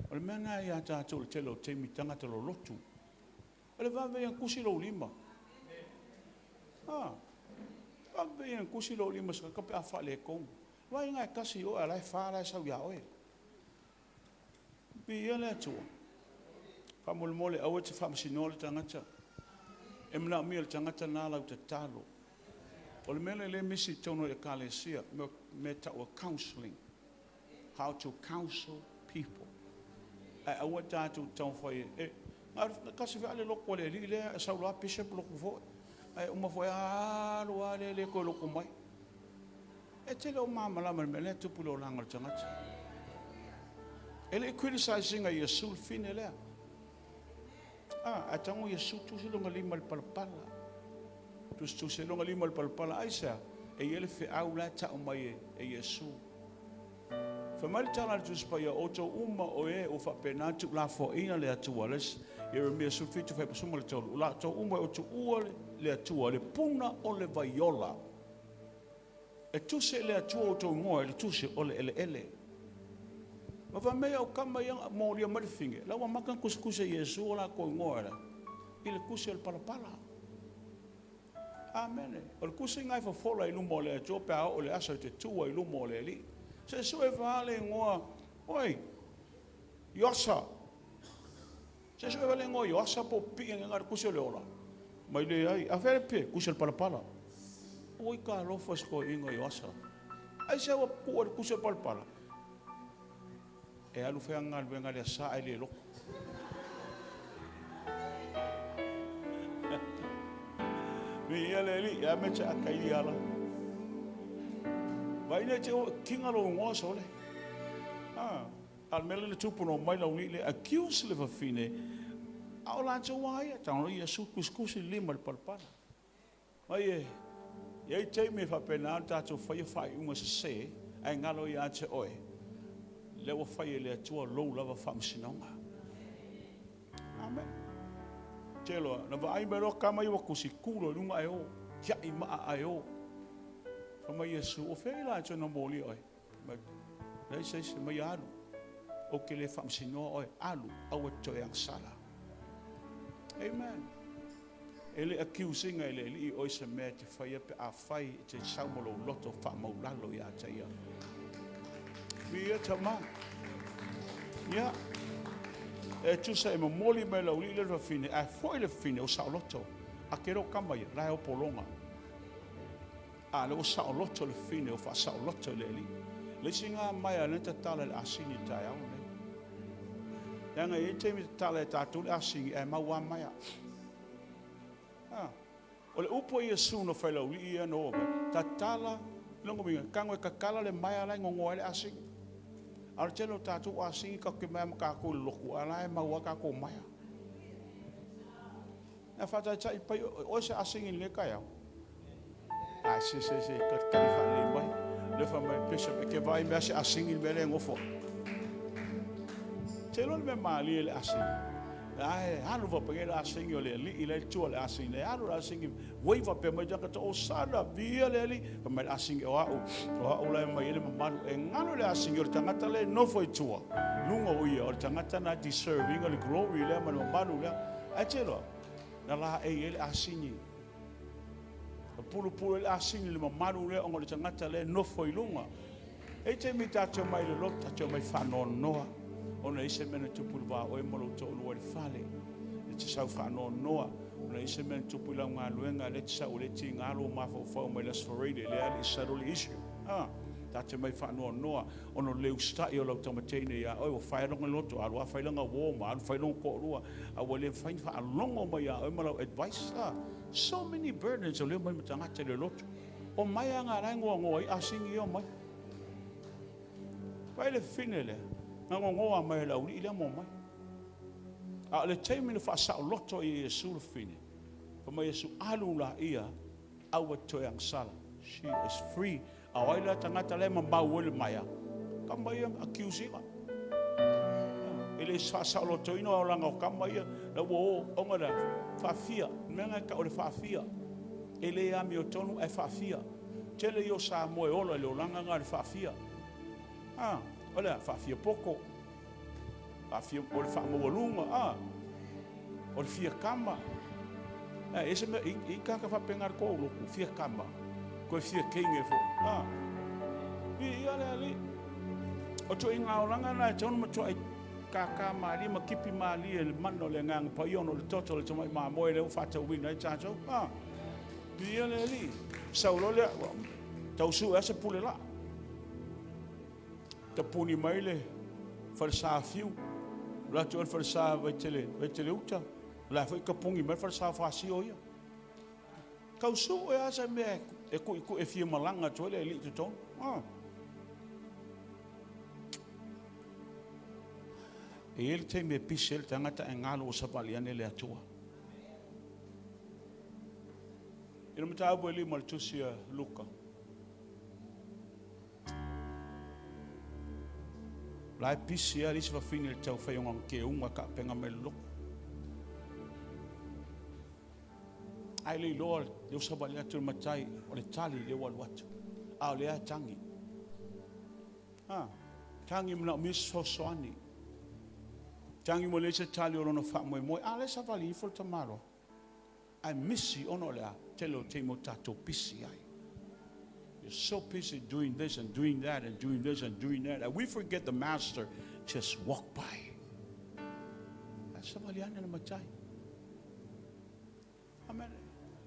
O le mea lena ia tatou i le tele o taimi tagata lolotu. O le vave ia na tusi lou lima. Ah. Vave ia na tusi lou lima se pe a faaletonu. Vaai na e tasi i oe a la e fa la e sau ia oe. Viia le Atua. Faamolemole aua e te faamasinoa le tagata. E manaomia e le tagata lena lau tatalo. O le mea lea lea e misi i totonu o le Ekalesia, mea e tau o counselling. How to counsel people. Ae aua tatou te taumafai e, na tasi foi lava le lotu a le alii lea, e sau loa bishop lotu foi. Ae uma foi alu lava lea le toe lotu mai. E te le o malamalama i le mea lea e tupu i le olaga o le tagata. E le i criticize ina Iesu le fine lea. Ah, ae tago Iesu tusi lona lima i le palapala. Tusitusi ai lona lima i le palapala. Aisea? E i ai le feau la e tau mai e, e Iesu. Fai mai le tala a le Tusi Paia, o outou uma o e ua faapena tuulafoaiina le Atua, le Ieremia 17 fuaiupu 13, o latou uma e o tuua le Atua, le puna o le vaiola. E tusi e le Atua outou igoa i le tusi o le eleele. Ma fai mai au kama ia molia mai le fine, la ua mata na tusitusi e Iesu o latou igoa la i le tusi o le palapala. Amene. O le tusi lena e fofola i luma o le Atua pe a oo le aso e te tu ai i luma o le Alii. Se sue fa le igoa, oi, Iosa. Se sue fa le igoa Ioasa po pipii ane le tusi o le ola. Mai leai. A fea le pie? Tusi o le palapala. Oi ka alofa se toeaiina Ioasa. Aisea ua pua i le tusi o le palapala? E alu fai ana galuega le asa ae le loto. Viia le Alii, a me te aka i ala. Vai nei te o kinga lo ngoa sole. Ah, al mele le tupu no mai lau le accuse le fafine. A o latou a ia, tau ia su kusikusi lima le palapala. Mai e, i ai taimi e faapena ona tatou faia faaiuga sesē, ae galo iā te oe, lea ua fai e le Atua lou lava faamasinoga. Amen. Telo, na vaai mai loa kama ia ua kusi ku loa i luga ae o, tiai maa ae o. Fai mai Iesu, o fea i latou na molia oe? Mai, leai se isi, mai alu. Ou te le faamasinoa oe, alu, aua e te toe agasala. Amen. E le accuse ina e le Alii oe se mea e te faia pe afai e te sau ma lou loto faamaulalo ia te ia. Viia Tama. Ia. E tusa e momoli mai lau alii le fafine, ae foi le fafine o saoloto. A ke ro kama ia, la e o pologa. A le ua saoloto le fafine o faasaoloto i le Alii. Le isi ngā mai a le tatala le asini i taeao nei. Leaga e i ai taimi tatala e tatou le asini ae mau a maia. Ah. O le upu a Iesu na fai laulii ia na oo mai, tatala, longa uiga, tago e tatala le maea la e gogoa ai le asini. A o le tele o tatou asini tatou te maea ma tatou i le lotu, a o la e mau lava tatou maea. Na faataitai pai oe se asini i lenei taeao. Ai, se se se, tali faalelei mai. Le fai mai, Bishop, e ke vaai mea se asini i le mea lea e nofo ai. Te iloa le mea malie i le asini. Ae alu faapea le asini o le alii la e tua le asini. E alu le asini, uai faapea mai tagata, Osana, viia le Alii. Fai mai le asini, o au, o au la e mai ai le mamalu. E galo le asini o le tagata lea e nofo i tua. Luga o ia, o le tagata na deserve ina le glory lea ma le mamalu lea. Ae te iloa, na laei ai le asini. Na pulupulu ai le asini i le mamalu lea ona o le tagata lea e nofo i luga. E i ai taimi tatou omai i le lotu, tatou omai faanoanoa, ona e i ai se mea na tupu i le va o oe ma lou toalua i le fale. E te sau faanoanoa, ona e i ai se mea na tupu i lau galuega, lea e te sau o lea e tiga lou mafaufau mai le Aso Faraile, lea e le i settle le issue. Ah, tatou omai faanoanoa, ona o le le usitai o lau tamateine ia oe, ua fai lona loto, alu lava fai lana uo ma alu fai lona toalua, a ua le mafai ona faalogo mai ia oe ma lau advice. Ah, so many burdens o lea omai ma tagata i le lotu. O mai aga la e goagoa ai asini ia omai. Vai le fine lea, na gogoa mai e le aualii lea ma omai. A o le taimi na faasaoloto ai e Iesu le fine, fai mai Iesu, alu laia, aua e toe agasala. She is free. A o ai la tagata la e mamau ai le maea, kama ia accuse ina. E le faasaolotoina o olaga o kama ia, la ua o, ona lea, faafia, mea na e tau o le faafia. E le amiotonu ae faafia. Tele ia o Samoa e ola i le olaga na o le faafia. Ah, o le a, faafia poto. Faafia, o le faamaualuga, ah, o le fia kama. E ese mea, i kaka faapena le kou lotu, fia kama. Koe fia teine foi. Ah, i ia le alii. O tuaiga olaga na e tatau ona matuai kākā malie ma kipi malie i le mana o le Agaga Paia ona o le toto o le tamai mamoe lea ua faatauina ai tatou. Ah, viia le Alii. Sau loa lea, ua tau sue lava se pule laa. Tapuni mai le falesa fiu, o le atu le falesa Vaitele, Vaitele uta, o la foi tapuni mai le falesa Fasio ia. Tau sue lava se mea e kuikui e fia malaga atu ai le alii i totonu. Ah. E i ai le taimi e pisi ai le tagata ae galo ua savali ane le Atua. I le mataupu e 5 o le tusi a Luka. La e pisi lava le isi fafine i le taufai o lana keuga e taapega mai le lotu. Ae le iloa lea ua savali atu le matai o le tali lea ua alu atu. A o lea e tagi. Ha, tagi manaomia se fesoasoani. Tagi ua leai se tali o lona faamoemoe. A lea e savali ifo le tamaloa. Ae misi ona o le a? Tele o taimi o tatou pisi ai. You're so busy doing this and doing that and doing this and doing that. And we forget the master just walk by. Ae savali ane le matai. Amen.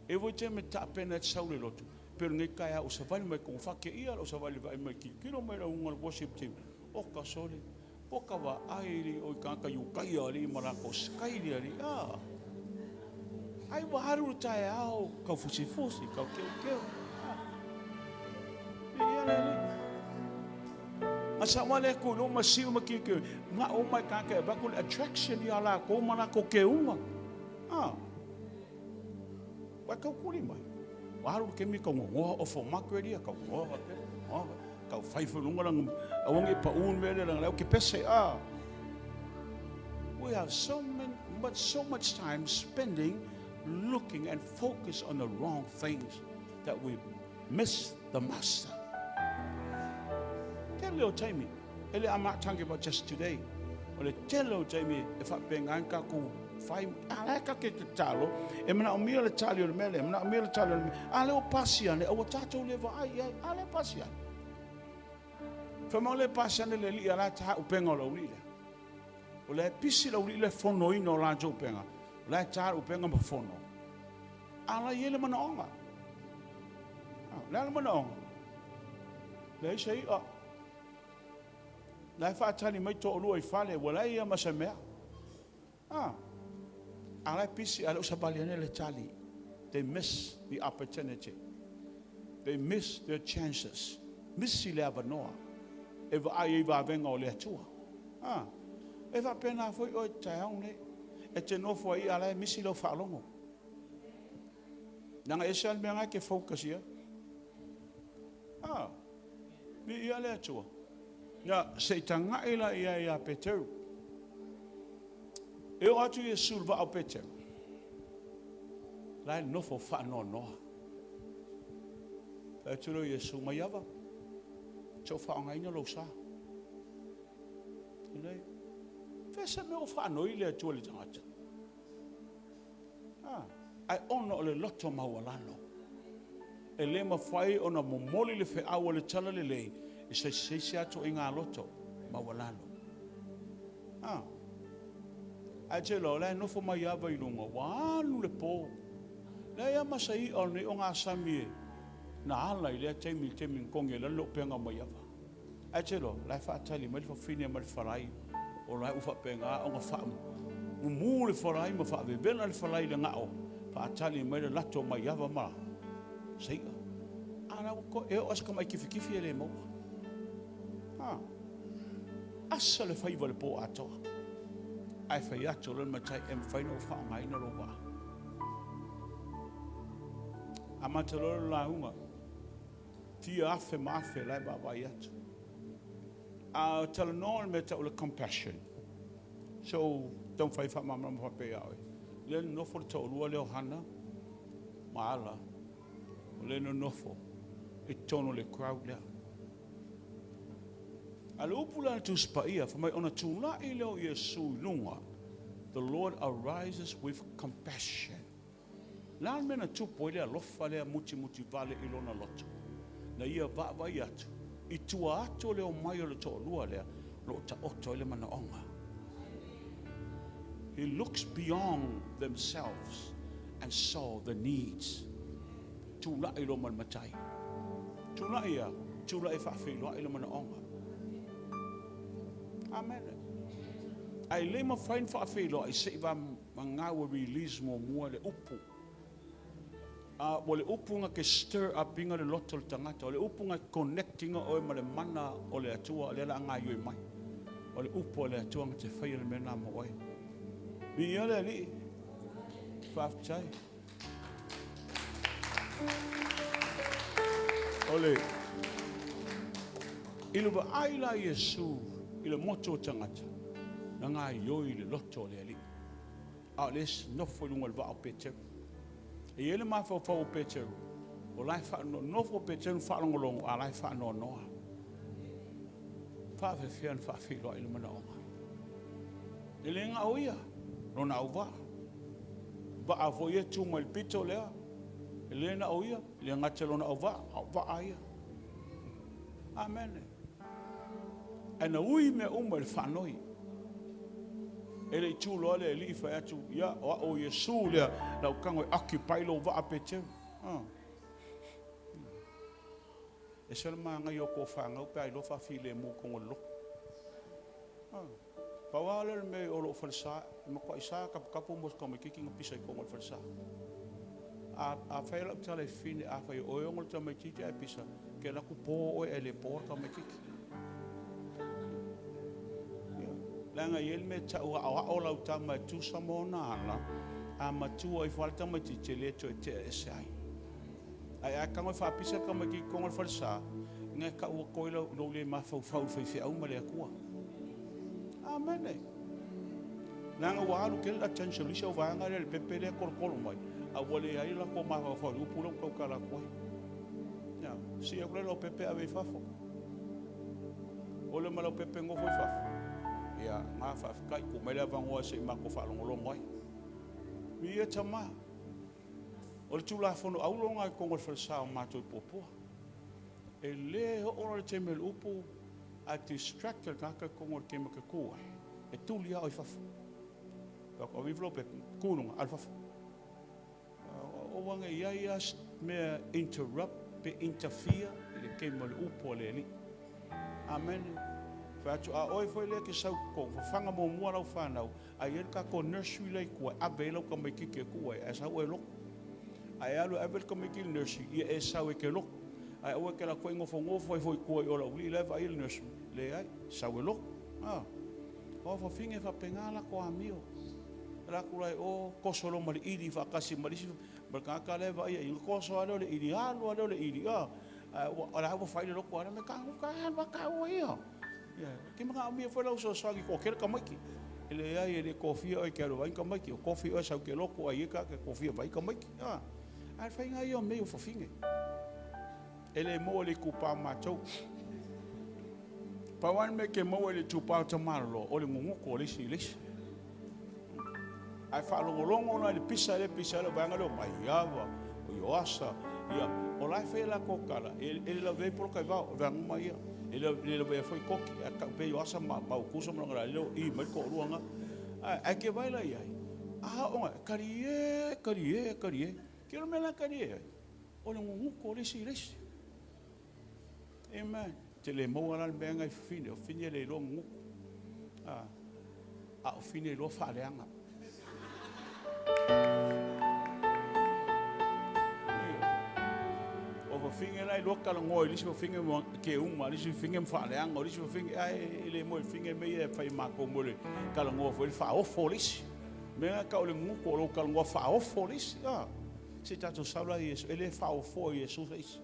E voi te me taapena e te sau le lotu. Pe o lenei taeao o savali mai kongo whake ia lau savali vaai mai kilokilo mai lau unga le worship team. O ka sole. Po ka vaai li o i kāka i ukai a li ma lākou sky li a li. Ah. Ai ua alu le taeao kau fusifusi, kau keukeu. Ia le alii. A sa wale ku no ma siu ma ki ke nga o mai ka ke ba ku attraction ia la ko ma la ko ke unga. Ah. Wa kau kuli mai. Wa alu ke mi ka ngoa o fo makwe ka ngoa ke. Kau fai fu lunga lang awangi pa un mele lang lau ke pese ah. We have so many, but so much time spending looking and focus on the wrong things that we miss the master. Tell your taimi. Ele I'm not talking about just today. O le tele o taimi e whapenga ka ku whai ala ka ke te talo e mana o mia le tali o le mele, mana o mia le tali o le mele. Ale o pasi ane, o tātou le vaai ai, ale pasi ane. Whamau le pasi ane le li ala taha upenga o lauli le. O le pisi lauli le fono ina o lātou upenga. O le taha upenga ma fono. Ala i ele mana onga. Le ala mana onga. Le isa i a. Le whaatani mai tō olua i whale, wala ia ma se mea. Ala pisi, ala usabali ane le tali. They miss the opportunity. They miss their chances. Misi le avanoa. E vaai e vavenga o le atua. E whapena foi o te au nei. E te nofo ai ala e misi lau whaalongo. Nanga ese al mea ke focus ia. Mi ia le atua. Na se tanga ila ia ia Peteru. E o atu ia sulva au Peteru. Lai nofo wha noa noa. Lai tulo Yesu mai ava. Tau whaongaina lau sa. Nei. Fesa me o whanoi le atua le tangata. Ai ono o le loto maualalo. E le mawhai o na momoli le wheaua le tala le lei. E se se atu i ngā loto maualalo. Ai te lo, lai nofo mai ava i lunga. Wānu le pō. Lai a masai o nei o ngā sami e. Na ala i lea teimi teimi nkonge la lo penga mai ava. Ai te lo, lai whaatali mai le whawhine mai le wharai. O lai uwha penga o ngā wha. Mumu le wharai ma whaavevela le wharai le ngao. Whaatali mai le lato mai ava ma. Seia. Ana ko e o aska mai kifikifi e le maua. Asa le whaiwa le pō atoa. Ai whai atu le matai e mwhaina o whaongaina lo wā. A mata lolo la unga. Tia afe ma afe lai ba vai atu. A tala noa le mea o le compassion. So, don't whai wha mamla mwa pe awe. Le nofo le taulua leo hana. Ma ala. O le nofo. E tono le crowd lea. A le upu la tuspa ia, whamai ona tūla'i leo Yesu i lunga. The Lord arises with compassion. La mena tupo i lea lofa lea muti muti vale i lona loto. Na ia vaavai atu. I tua atu leo mai o le to'olua lea, lo ta oto i le manaonga. He looks beyond themselves and saw the needs. Tūla'i lo malmatai. Tūla'i ia, tūla'i whaawhiloa i le manaonga. Amen. Ai le ma whain whaawhiloa i se iwa mangawa release mo mua le upu. O le upu nga ke stir up inga le loto le tangata. O le upu nga connectinga oe ma le mana o le atua o le ala anga yui mai. O le upu o le atua nga te whai le mena mo oe. Mi ia le ali. Whaaftai. O le. Iluwa ai la Yesu i le moto o tangata. Na ngā ioi le loto o le ali. A o le nofo i lunga le vao Peteru. E ele mawhau o Peteru. O lai wha nofo Peteru whaalongolongo a lai wha noa noa. Whaafewhea na whaawhiloa i le manaonga. E le ngā o ia, lona au vaa. Vaa fo ia tū mai le pito lea. E le na o ia, le ngate lona au vaa, au vaa ia. Amen. E na ui mea uma le whanoi. E le tū loa le li whai atu, ia, o o Yesu lea, lau kango e occupy lo vaa Peteru. E se le maanga i o ko whangau pe ai lo whawhile mō kongo loko. Pau lava lea o le mea o lou falesa, e matuai sa taputapu mo se tamaitiiti na pisa i totonu o le falesa. A, afai o lau tala e fine, afai o oe e ona le tamaitiiti ae pisa, e te alu atu po oe ae le po le tamaitiiti. Ia, leaga e i ai le mea e tau, aoao lau tama e tusa ma ona ala, a matua ifo lava le tamaitiiti e le toe tea ese ai. Ae a tago e faapisa le tamaitiiti i totonu o le falesa, na e tau atu ai lou le mafaufau i le faifeau ma le Atua. Amene. Leaga ua alu tele le attention i isi au vaega lea i le pepe lea e tolotolo mai, a ua leai le latou mafaufau i le upu lea ou te tautala atu ai. Ia, sii atu lea lau pepe ave i fafo. Ole ma lau pepe nofo i fafo. Ia, na faafetai, tuu mai le avanoa se i matou faalogologo ai. Viia Tama. O le Tulafono auro lena i totonu o le falesa o matou i Puapua. E le oo la i le taimi o le upu a distract le tagata i totonu o le taimi e te tu ai, e tuli lava oe i fafo. Fai atu, ave ifo lau pepa, tu i luga, alu fafo. Aua ne i i ai lava se mea interrupt pe interfere i le taimi o le upu a le Alii. Amene. Fai atu, a oe foi lea e te sau i totonu, fafaga muamua lau fanau, A i ai le tatou nursery la i tua e ave ai lau tamaititi e tuu ai, ae sau oe e lotu. A e alu e ave le tamaiti i le nursery, ia e sau e te lotu. Ae aua e te alu atu foi nofonofo ai foi i tua i o i le aualii la e vaaia le nursery. Leai, sau e lotu. A. O fafine e faapena latou amio. Alu atu la i o, toso loa ma le ili faatasi ma le isi ma le tagata la e vaaia i i, ona toso lava lea o le ili, alu lava lea o le ili, a. Ae o la ua fai le lotu a le mea, alu a taua ia. Ia, e te manaomia foi lau fesoasoani e toatele tamaiti. E leai, e le tofia oe e te alu e vaai ni tamaiti, o tofi oe e sau e te lotu ae i ai tagata e tofia e vaai tamaiti. A, ae o le faiga ia o mea i fafine. E le maua i le itupa o matou. Pau lava le mea e te maua i le itupa o tamaloa, o le gogoto o le isi i le isi. Ae faalogologo la i le pisa lea pisa lea vaega lea o Maiava, o Ioasa, ia, o la e fai a latou tala, e le lavea ai poloka i vao, o vaega uma ia. E le lavea foi koki, ae tau pea Ioasa ma Maukusa ma lona lea o i mai le toalua na. Ae te vaai la i ai, a oo ina, talie, talie, talie. Ke le mea la e talie ai? O le gugutu o le isi i le isi. Amen. Te le maua la le mea ngai fafine, o fine le iloa gugutu. A, a o fine iloa faaleaga. O fafine la iloa talanoa i le isi fafine ma keuma, le isi fafine ma faaleaga, o le isi fafine, ae le moe fafine mea ia e fai matou mo le talanoa foi le faaofo o le isi. Mea ka o le gugutu o lou talanoa faaofo o le isi. A, se tatou sau la Iesu, e le faaofoa Iesu se isi.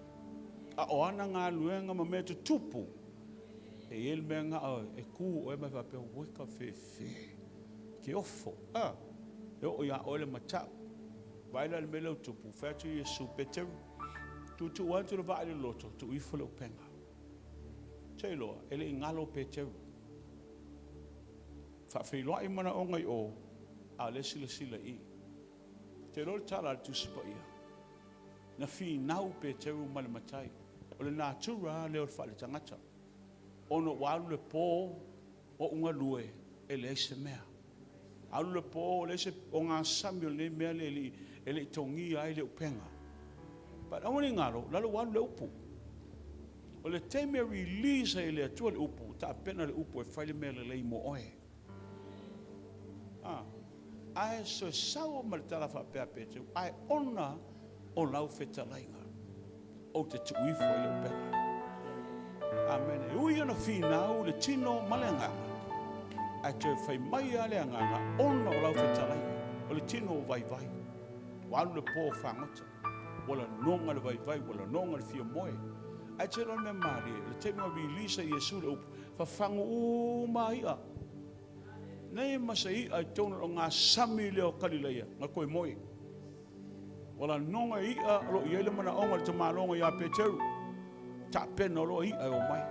A o ana galuega ma mea tutupu, e i ai le mea na o e tu oe ma e faapea, oi ka fefe, ke ofo, a, e oo iā oe le matau. Vaai la i le mea lea ua tupu, fai atu Iesu, Peteru, tuutuu atu le vaa i le loto, tuu ifo le upega. Seiloa, e le i galo Peteru. Faafeiloai manaoga i o, a o lea e silasila i i. Te iloa le tala a le Tusi Paia, na finau Peteru ma le matai, o le natura lava lea o le faaletagata, ona ua alu le po o ou galue e leai se mea. Alu le po, leai se ogasami o lenei mea lea e le i togia ai le upega. But aua ne i galo, lalo ua alu le upu. O le taimi e release ai e le Atua le upu, tapena le upu e fai le mea lelei mo oe. Ah, ae soe sau ma le tala faapea Peteru, ae ona o lau fetalaiga, ou te tuu ifo i le upega. Amene. E ui ona finau le tino ma le agaga, ae toe fai mai lava le agaga ona o lau fetalaiga. O le tino o vaivai, ua alu le po o fagota, ua lanoga le vaivai, ua lanoga le fia moe. Ae te iloa le mea malie, o le taimi na release ai Iesu le upu, fafagu uma lava i'a. Nei ma se i'a i totonu o le ogasami lea o Kalilaia na toe moe. Ua lanoga e i'a o lo o i ai le manaoga o le tamaloga ia Peteru, tapena loa i'a e omai.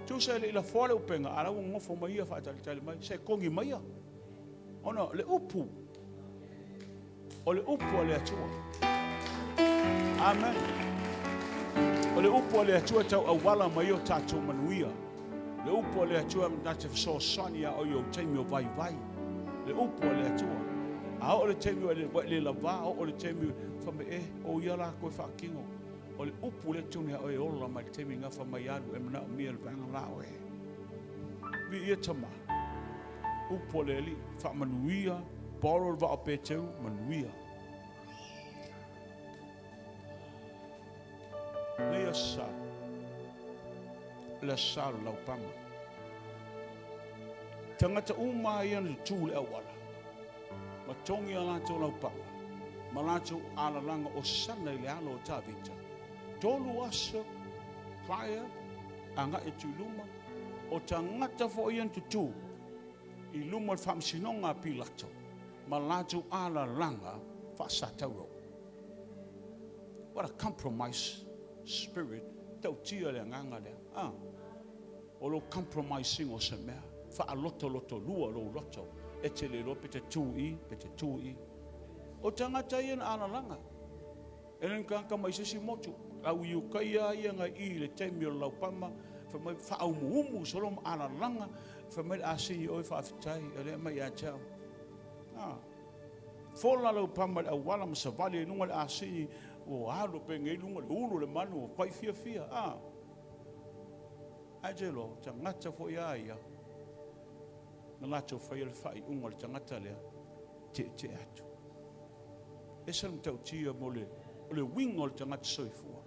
Tusa e le i lafoa le upega, a la ua nonofo mai ia faatalitali mai, se kogi maia. Ona o le upu, o le upu a le Atua. Amen. O le upu a le Atua e tau auala mai o tatou manuia. Le upu a le Atua na te fesoasoani iā oe i ou taimi o vaivai. Le upu a le Atua. A oo le taimi ua e le lavā, oo le taimi fai mai, e, o ia la koe faatino. O le upu lea tonu iā oe e ola mai le taimi nga fai mai alu e manaomia le vaega la oe. Viia Tama. Upu a le Alii, faamanuia, borrow le vaa o Peteru, manuia. Nei aso Sa, le Aso Sa o le laupama. Tagata uma lava ia na tutū i le auala, ma togi a latou laupama, ma latou alalaga osana i le alo o Tavita, tolu aso prior agai atu i luma, o tagata foi ia na tutū i luma o le faamasinoga a Pilato, ma latou alalaga faasatauro. What a compromise spirit tautia le agaga lea. Ah, o lou compromise ina o se mea, faalotolotolua lou loto, e te le iloa pe te tu i, pe te tu i. O tagata ia na alalaga, e le ni tagata mai se isi motu, au i ukai lava ia na i i le taimi o le laupama, fai mai faaumuumu solo ma alalaga, fai mai le asini oi faafetai, o lea e aumai ia te au. Ah. Fola lau pama i le auala ma savali ai i luga le asini ua alu penei luga le ulu o le manu ua pai fiafia. Ah. Ae te iloa, tagata foi a ia na latou faia le faaiuga o le tagata lea, tietie atu. Ese le matautia mo le, o le uiga o le tagata soifua.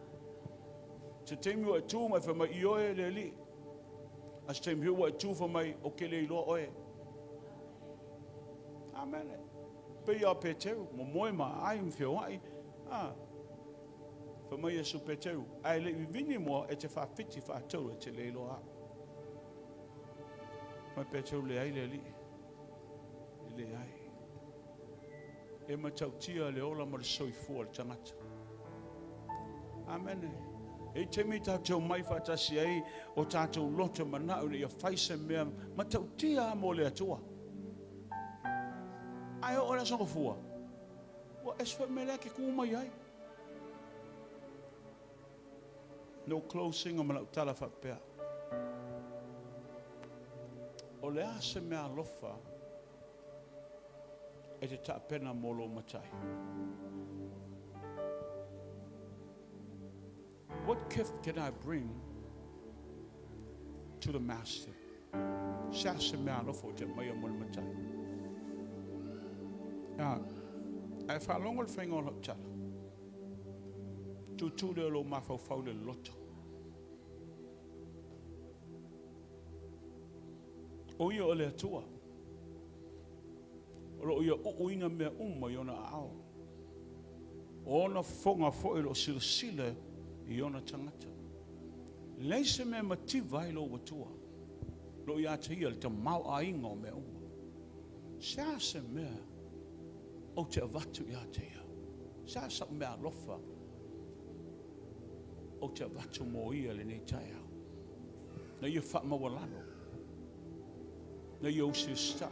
Se taimi ua e tu ma e fai mai, ioe le Alii. A se taimi foi ua e tu fai mai, ou te le iloa oe. Amene. Pei lava o Peteru, momoe ma aai ma feoai. Ah. Fai mai Iesu Peteru, ae le i vivini moa e te faafiti faatolu e te le iloa au. Fai mai Peteru, leai le Alii. E leai. E matautia le ola ma le soifua o le tagata. Amene. E i taimi tatou te omai faatasi ai o tatou loto manao ina ia fai se mea matautia mo le Atua. Ae oo i le Aso Gafua, ua ese foi le mea lea e te tu mai ai. No closing ma lau tala faapea. O le a se mea alofa e te taapena mo lou matai? What gift can I bring to the master? Se a se mea alofa o te maia mo le matai? Ah, ae faalogo le faiga o lau tala. Tutu lea o lou mafaufau le loto. O ia o le Atua. O lo o ia uuina mea uma i ona aao. O ona fofoga foi o lo o silasila i ona tagata. Leai se mea mativa ai lou Atua. Lo ia te ia le tamaoaiga o mea uma. Se a se mea ou te avatu ia te ia. Se a sau mea alofa ou te avatu mo ia lenei taeao. Na ia faamaualalo. Na ia usiusitai.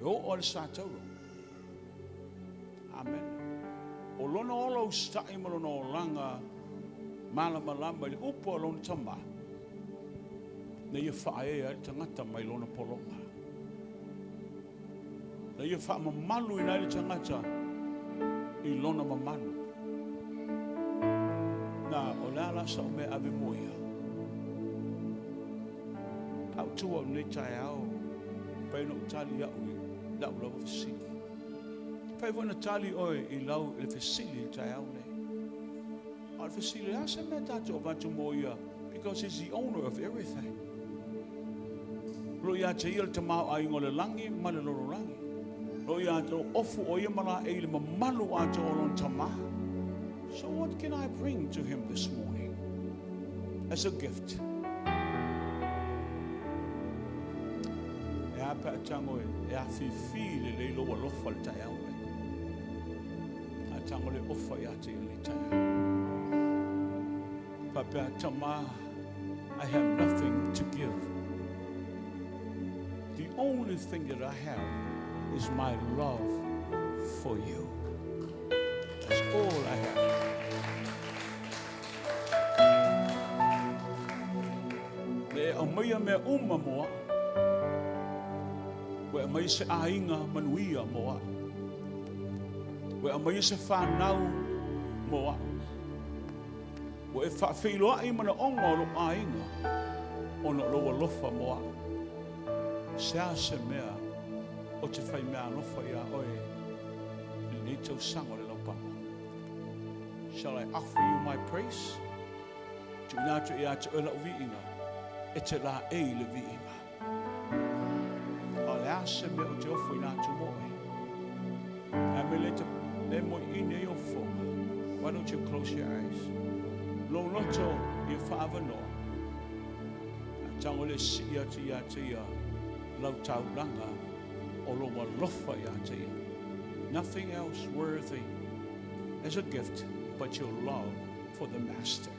E oo a le satauro. Amen. O lona ola usitai ma lona olaga malamalama i le upu a lona tama, na ia faaea ai le tagata mai lona pologa. Na ia faamamaluina ai le tagata i lona mamalu. Na, o le a la sau mea ave mo ia? A ou tu au nei taeao, pai na ou tali au i lau lava fesili. Fai foi na tali oe i lau i le fesili i le taeao nei. A o le fesili, a se mea tatou avatu mo ia? Because he's the owner of everything. Lo ia te ia le tamaoaiga o le lagi ma le lalolagi. Lo ia te ofu o ia ma la e i le mamalu atoa o lona tama. So what can I bring to him this morning as a gift? E a pe a tago e afifi lelei lou alofa i le taeao nei. A tago le ofa ia te ia le taeao. Faapea, tama, I have nothing to give. The only thing that I have is my love for you. That's all I have. Le e aumaia mea uma mo au. Ua e aumaia se aiga manuia mo au. Ua e aumaia se whanau mo au. Ua e faafeiloai manaoga o lou aiga ona o lou alofa mo au. Se a se mea o te whai mea alofa ia oe i lenei tausaga o le laupapa. Shall I offer you my praise? Tuuina atu ia te oe lau viiga, e te laei i le viiga. A o le a se mea ou te ofoina atu mo oe? A me le te le moeina ai ou fofoga. Why don't you close your eyes? Lou loto ia faaavanoa. A tago le sii atu ia te ia lau taulaga o lou alofa ia te ia. Nothing else worthy as a gift but your love for the Master.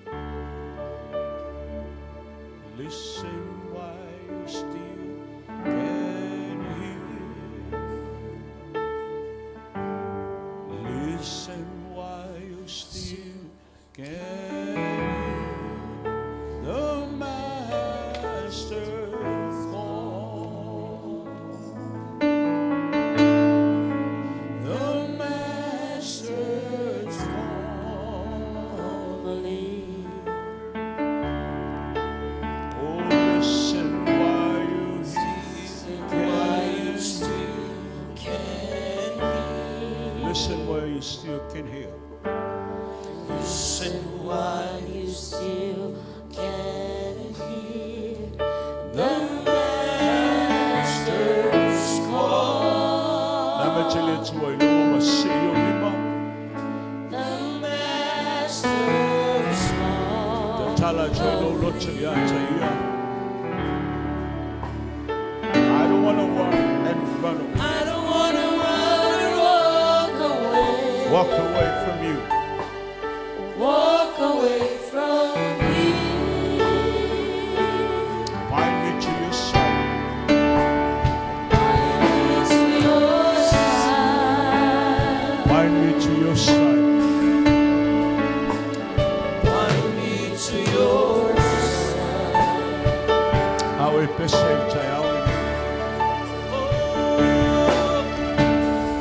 Listen while you still can hear. Listen while you still can hear. The Master's call. The Master's call. Oh, listen while you can still Listen while you still can hear. Listen while you still can hear the Master's call. Na me te le tua i loa ma se i o lima. The Master's call. Tatala atu ai lou loto ia te ia. I don't want to run and run away. I don't wanna run and walk away. Walk away from you. Walk away from you. Bind me to your side. Bind me to your side. Bind me to your side. Bind me to your side. Ao e pese i taeao lenei.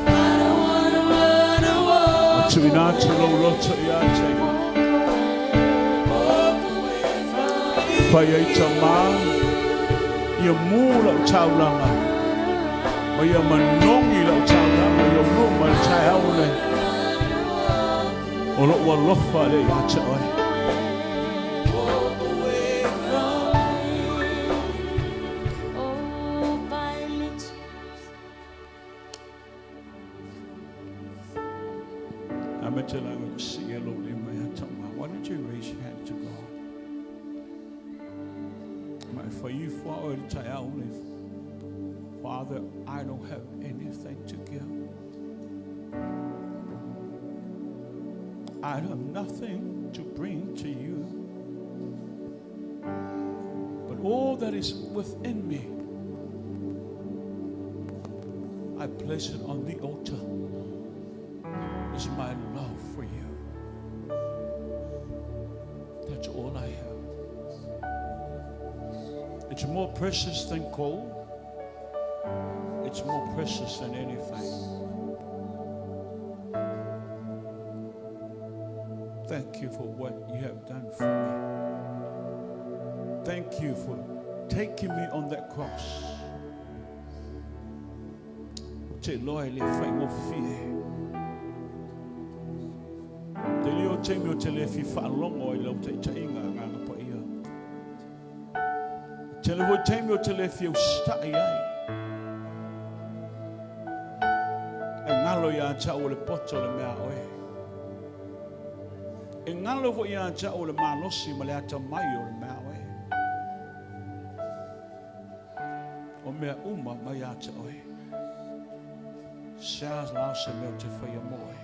I don't wanna run and walk Tuuina atu lou loto ia te ia. Walk away from you. Fai ai tamā, ia mū lau taulaga. Ma ia manogi lau taulaga i ou luma i le taeao lenei. O lou alofa lea ia te oe. Walk away from Oh, bind me to A me te langa ko si e lou lima ia tamā. Why don't you raise your hand to God? Ma e whai fua o le taeao nei. Father, I don't have anything to give. I have nothing to bring to you. But all that is within me, I place it on the altar. Is my love for you. That's all I have. It's more precious than gold. It's more precious than anything. Thank you for what you have done for me. Thank you for taking me on that cross. Te loa e le faigofie. Te leo te meo te le fi whaalongo i lau taitaiga Agaga Paia. Te le hoi te meo te le fi usita'i ai. E ngalo ia te au o le poto le mea oe. E ngalo foi ia te au o le malosi ma le atamai o le mea oe. O mea uma mai ia te oe. Se a la se mea te whaia mo oe.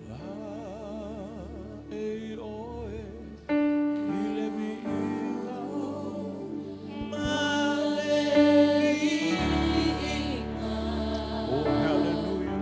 La e oe i le viiga. Oh, hallelujah.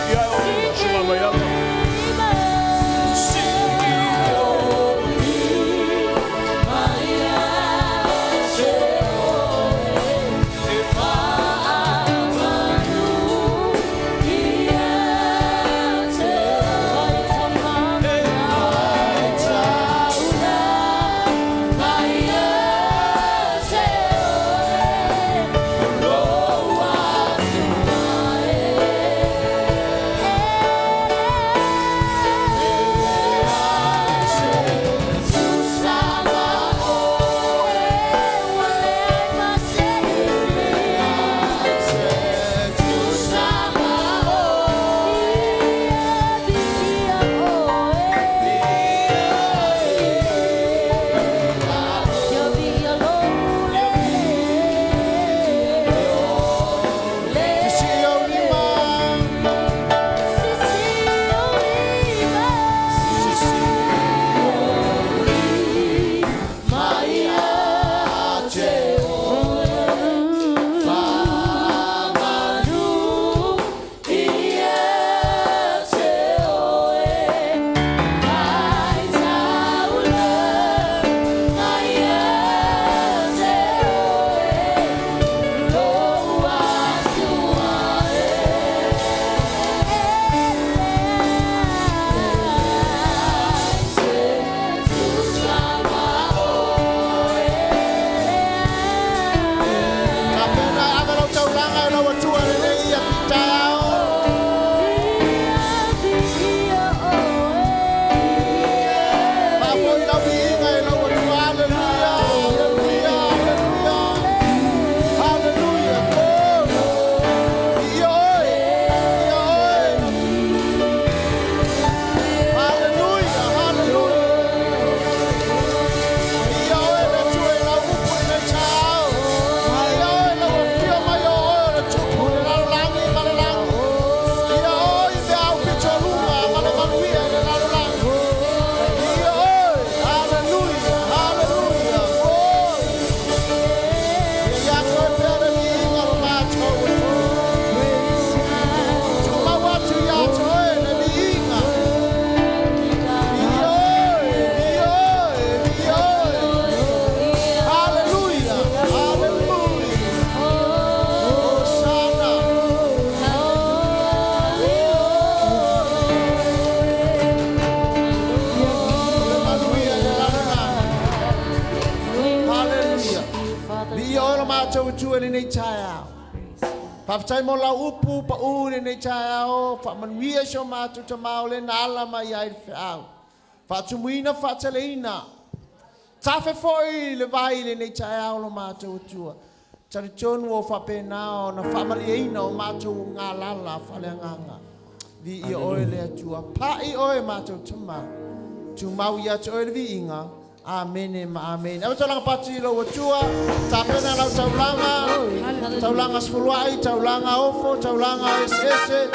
Sii ae o lima, suaga ia ata. Sisi o lima. Tapena ave lau taulaga i lau Atua lenei ia taeao. Faafoi lau viiga i lau Atua. Hallelujah, hallelujah, hallelujah. Hallelujah, glory. Viia oe, viia oe. Hallelujah, hallelujah. Viia oe le Atua i lau upu lenei taeao. Viia oe lau afio mai o oe o le Tupu i le lalolagi ma le lagi. Viia oe i mea au pitoluga ma le manuia i le lalolagi. Viia oe, hallelujah, hallelujah, glory. Ia te oe pea le viiga o matou Atua. Tumau atu ia te oe le viiga. Viia oe, viia oe, viia oe. Hallelujah, hallelujah. Hosanna. O le manuia i le lalolagi. Hallelujah. Viia oe lo matou Atua i lenei taeao. Faafetai mo lau upu paū i lenei taeao, faamanuia si o matou Tama o le na ala mai ai le feau. Faatumuina faateleina. Tafe foi le vai i lenei taeao lo matou Atua. Talitonu ua faapena ona faamalieina o matou galala faaleagaga. Viia oe le Atua. Pa'i oe matou Tama. Tumau ia te oe le viiga. Amene ma amene. Ave taulaga pati i lou Atua. Tapena lau taulaga. Taulaga sefuluai, taulaga ofo, taulaga eseese.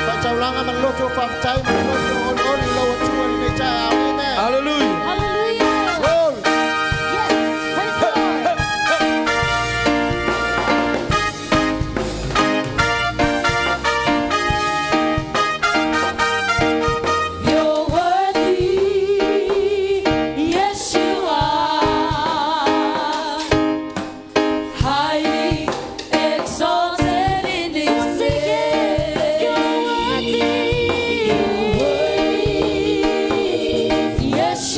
Faitaulaga ma le loto o faafetai ma le loto o olioli i lou Atua i lenei taeao. Amen. Hallelujah. Hallelujah. Glory. Yes, praise the Lord. You're worthy, yes you are, highly exalted in this place. You're worthy, yes.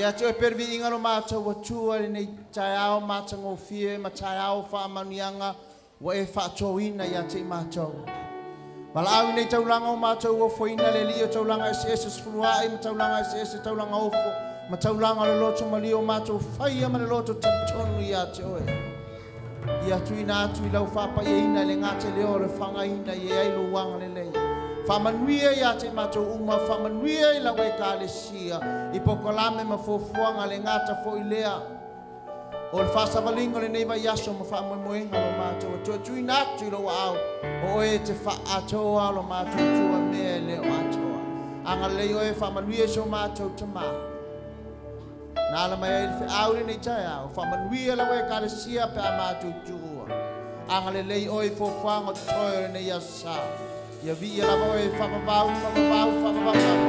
Ia te oe pea le viiga o lo matou Atua i lenei taeao matagofie ma taeao o faamanuiaga ua e faatoina ia te i matou. Valaau i nei taulaga o matou ofoina le Alii o taulaga eseese sefuluai ma taulaga eseese taulaga ofo ma taulaga o le loto malie o matou faia ma le loto talitonu ia te oe. Ia tuuina atu i lau faapaiaina e le gata i lea o le faagaina i ai lou agalelei. Faamanuia ia te i matou uma, faamanuia i lau Ekalesia i polokalame ma fuafuaga le gata foi lea o le faasavaliga o lenei vaiaso ma faamoemoega o lo matou Atua. Tuuina atu i lou aao o oe e te faaatoa lo matou Atua mea e le o atoa. Agalelei oe faamanuia i so matou Tama. Na ala mai ai le feau i lenei taeao, faamanuia lau Ekalesia pe a matou tuua. Agalelei oe i fuafuaga o totoe o lenei aso sa. Ia viia lava oe, faavavau, faavavau, faavavau.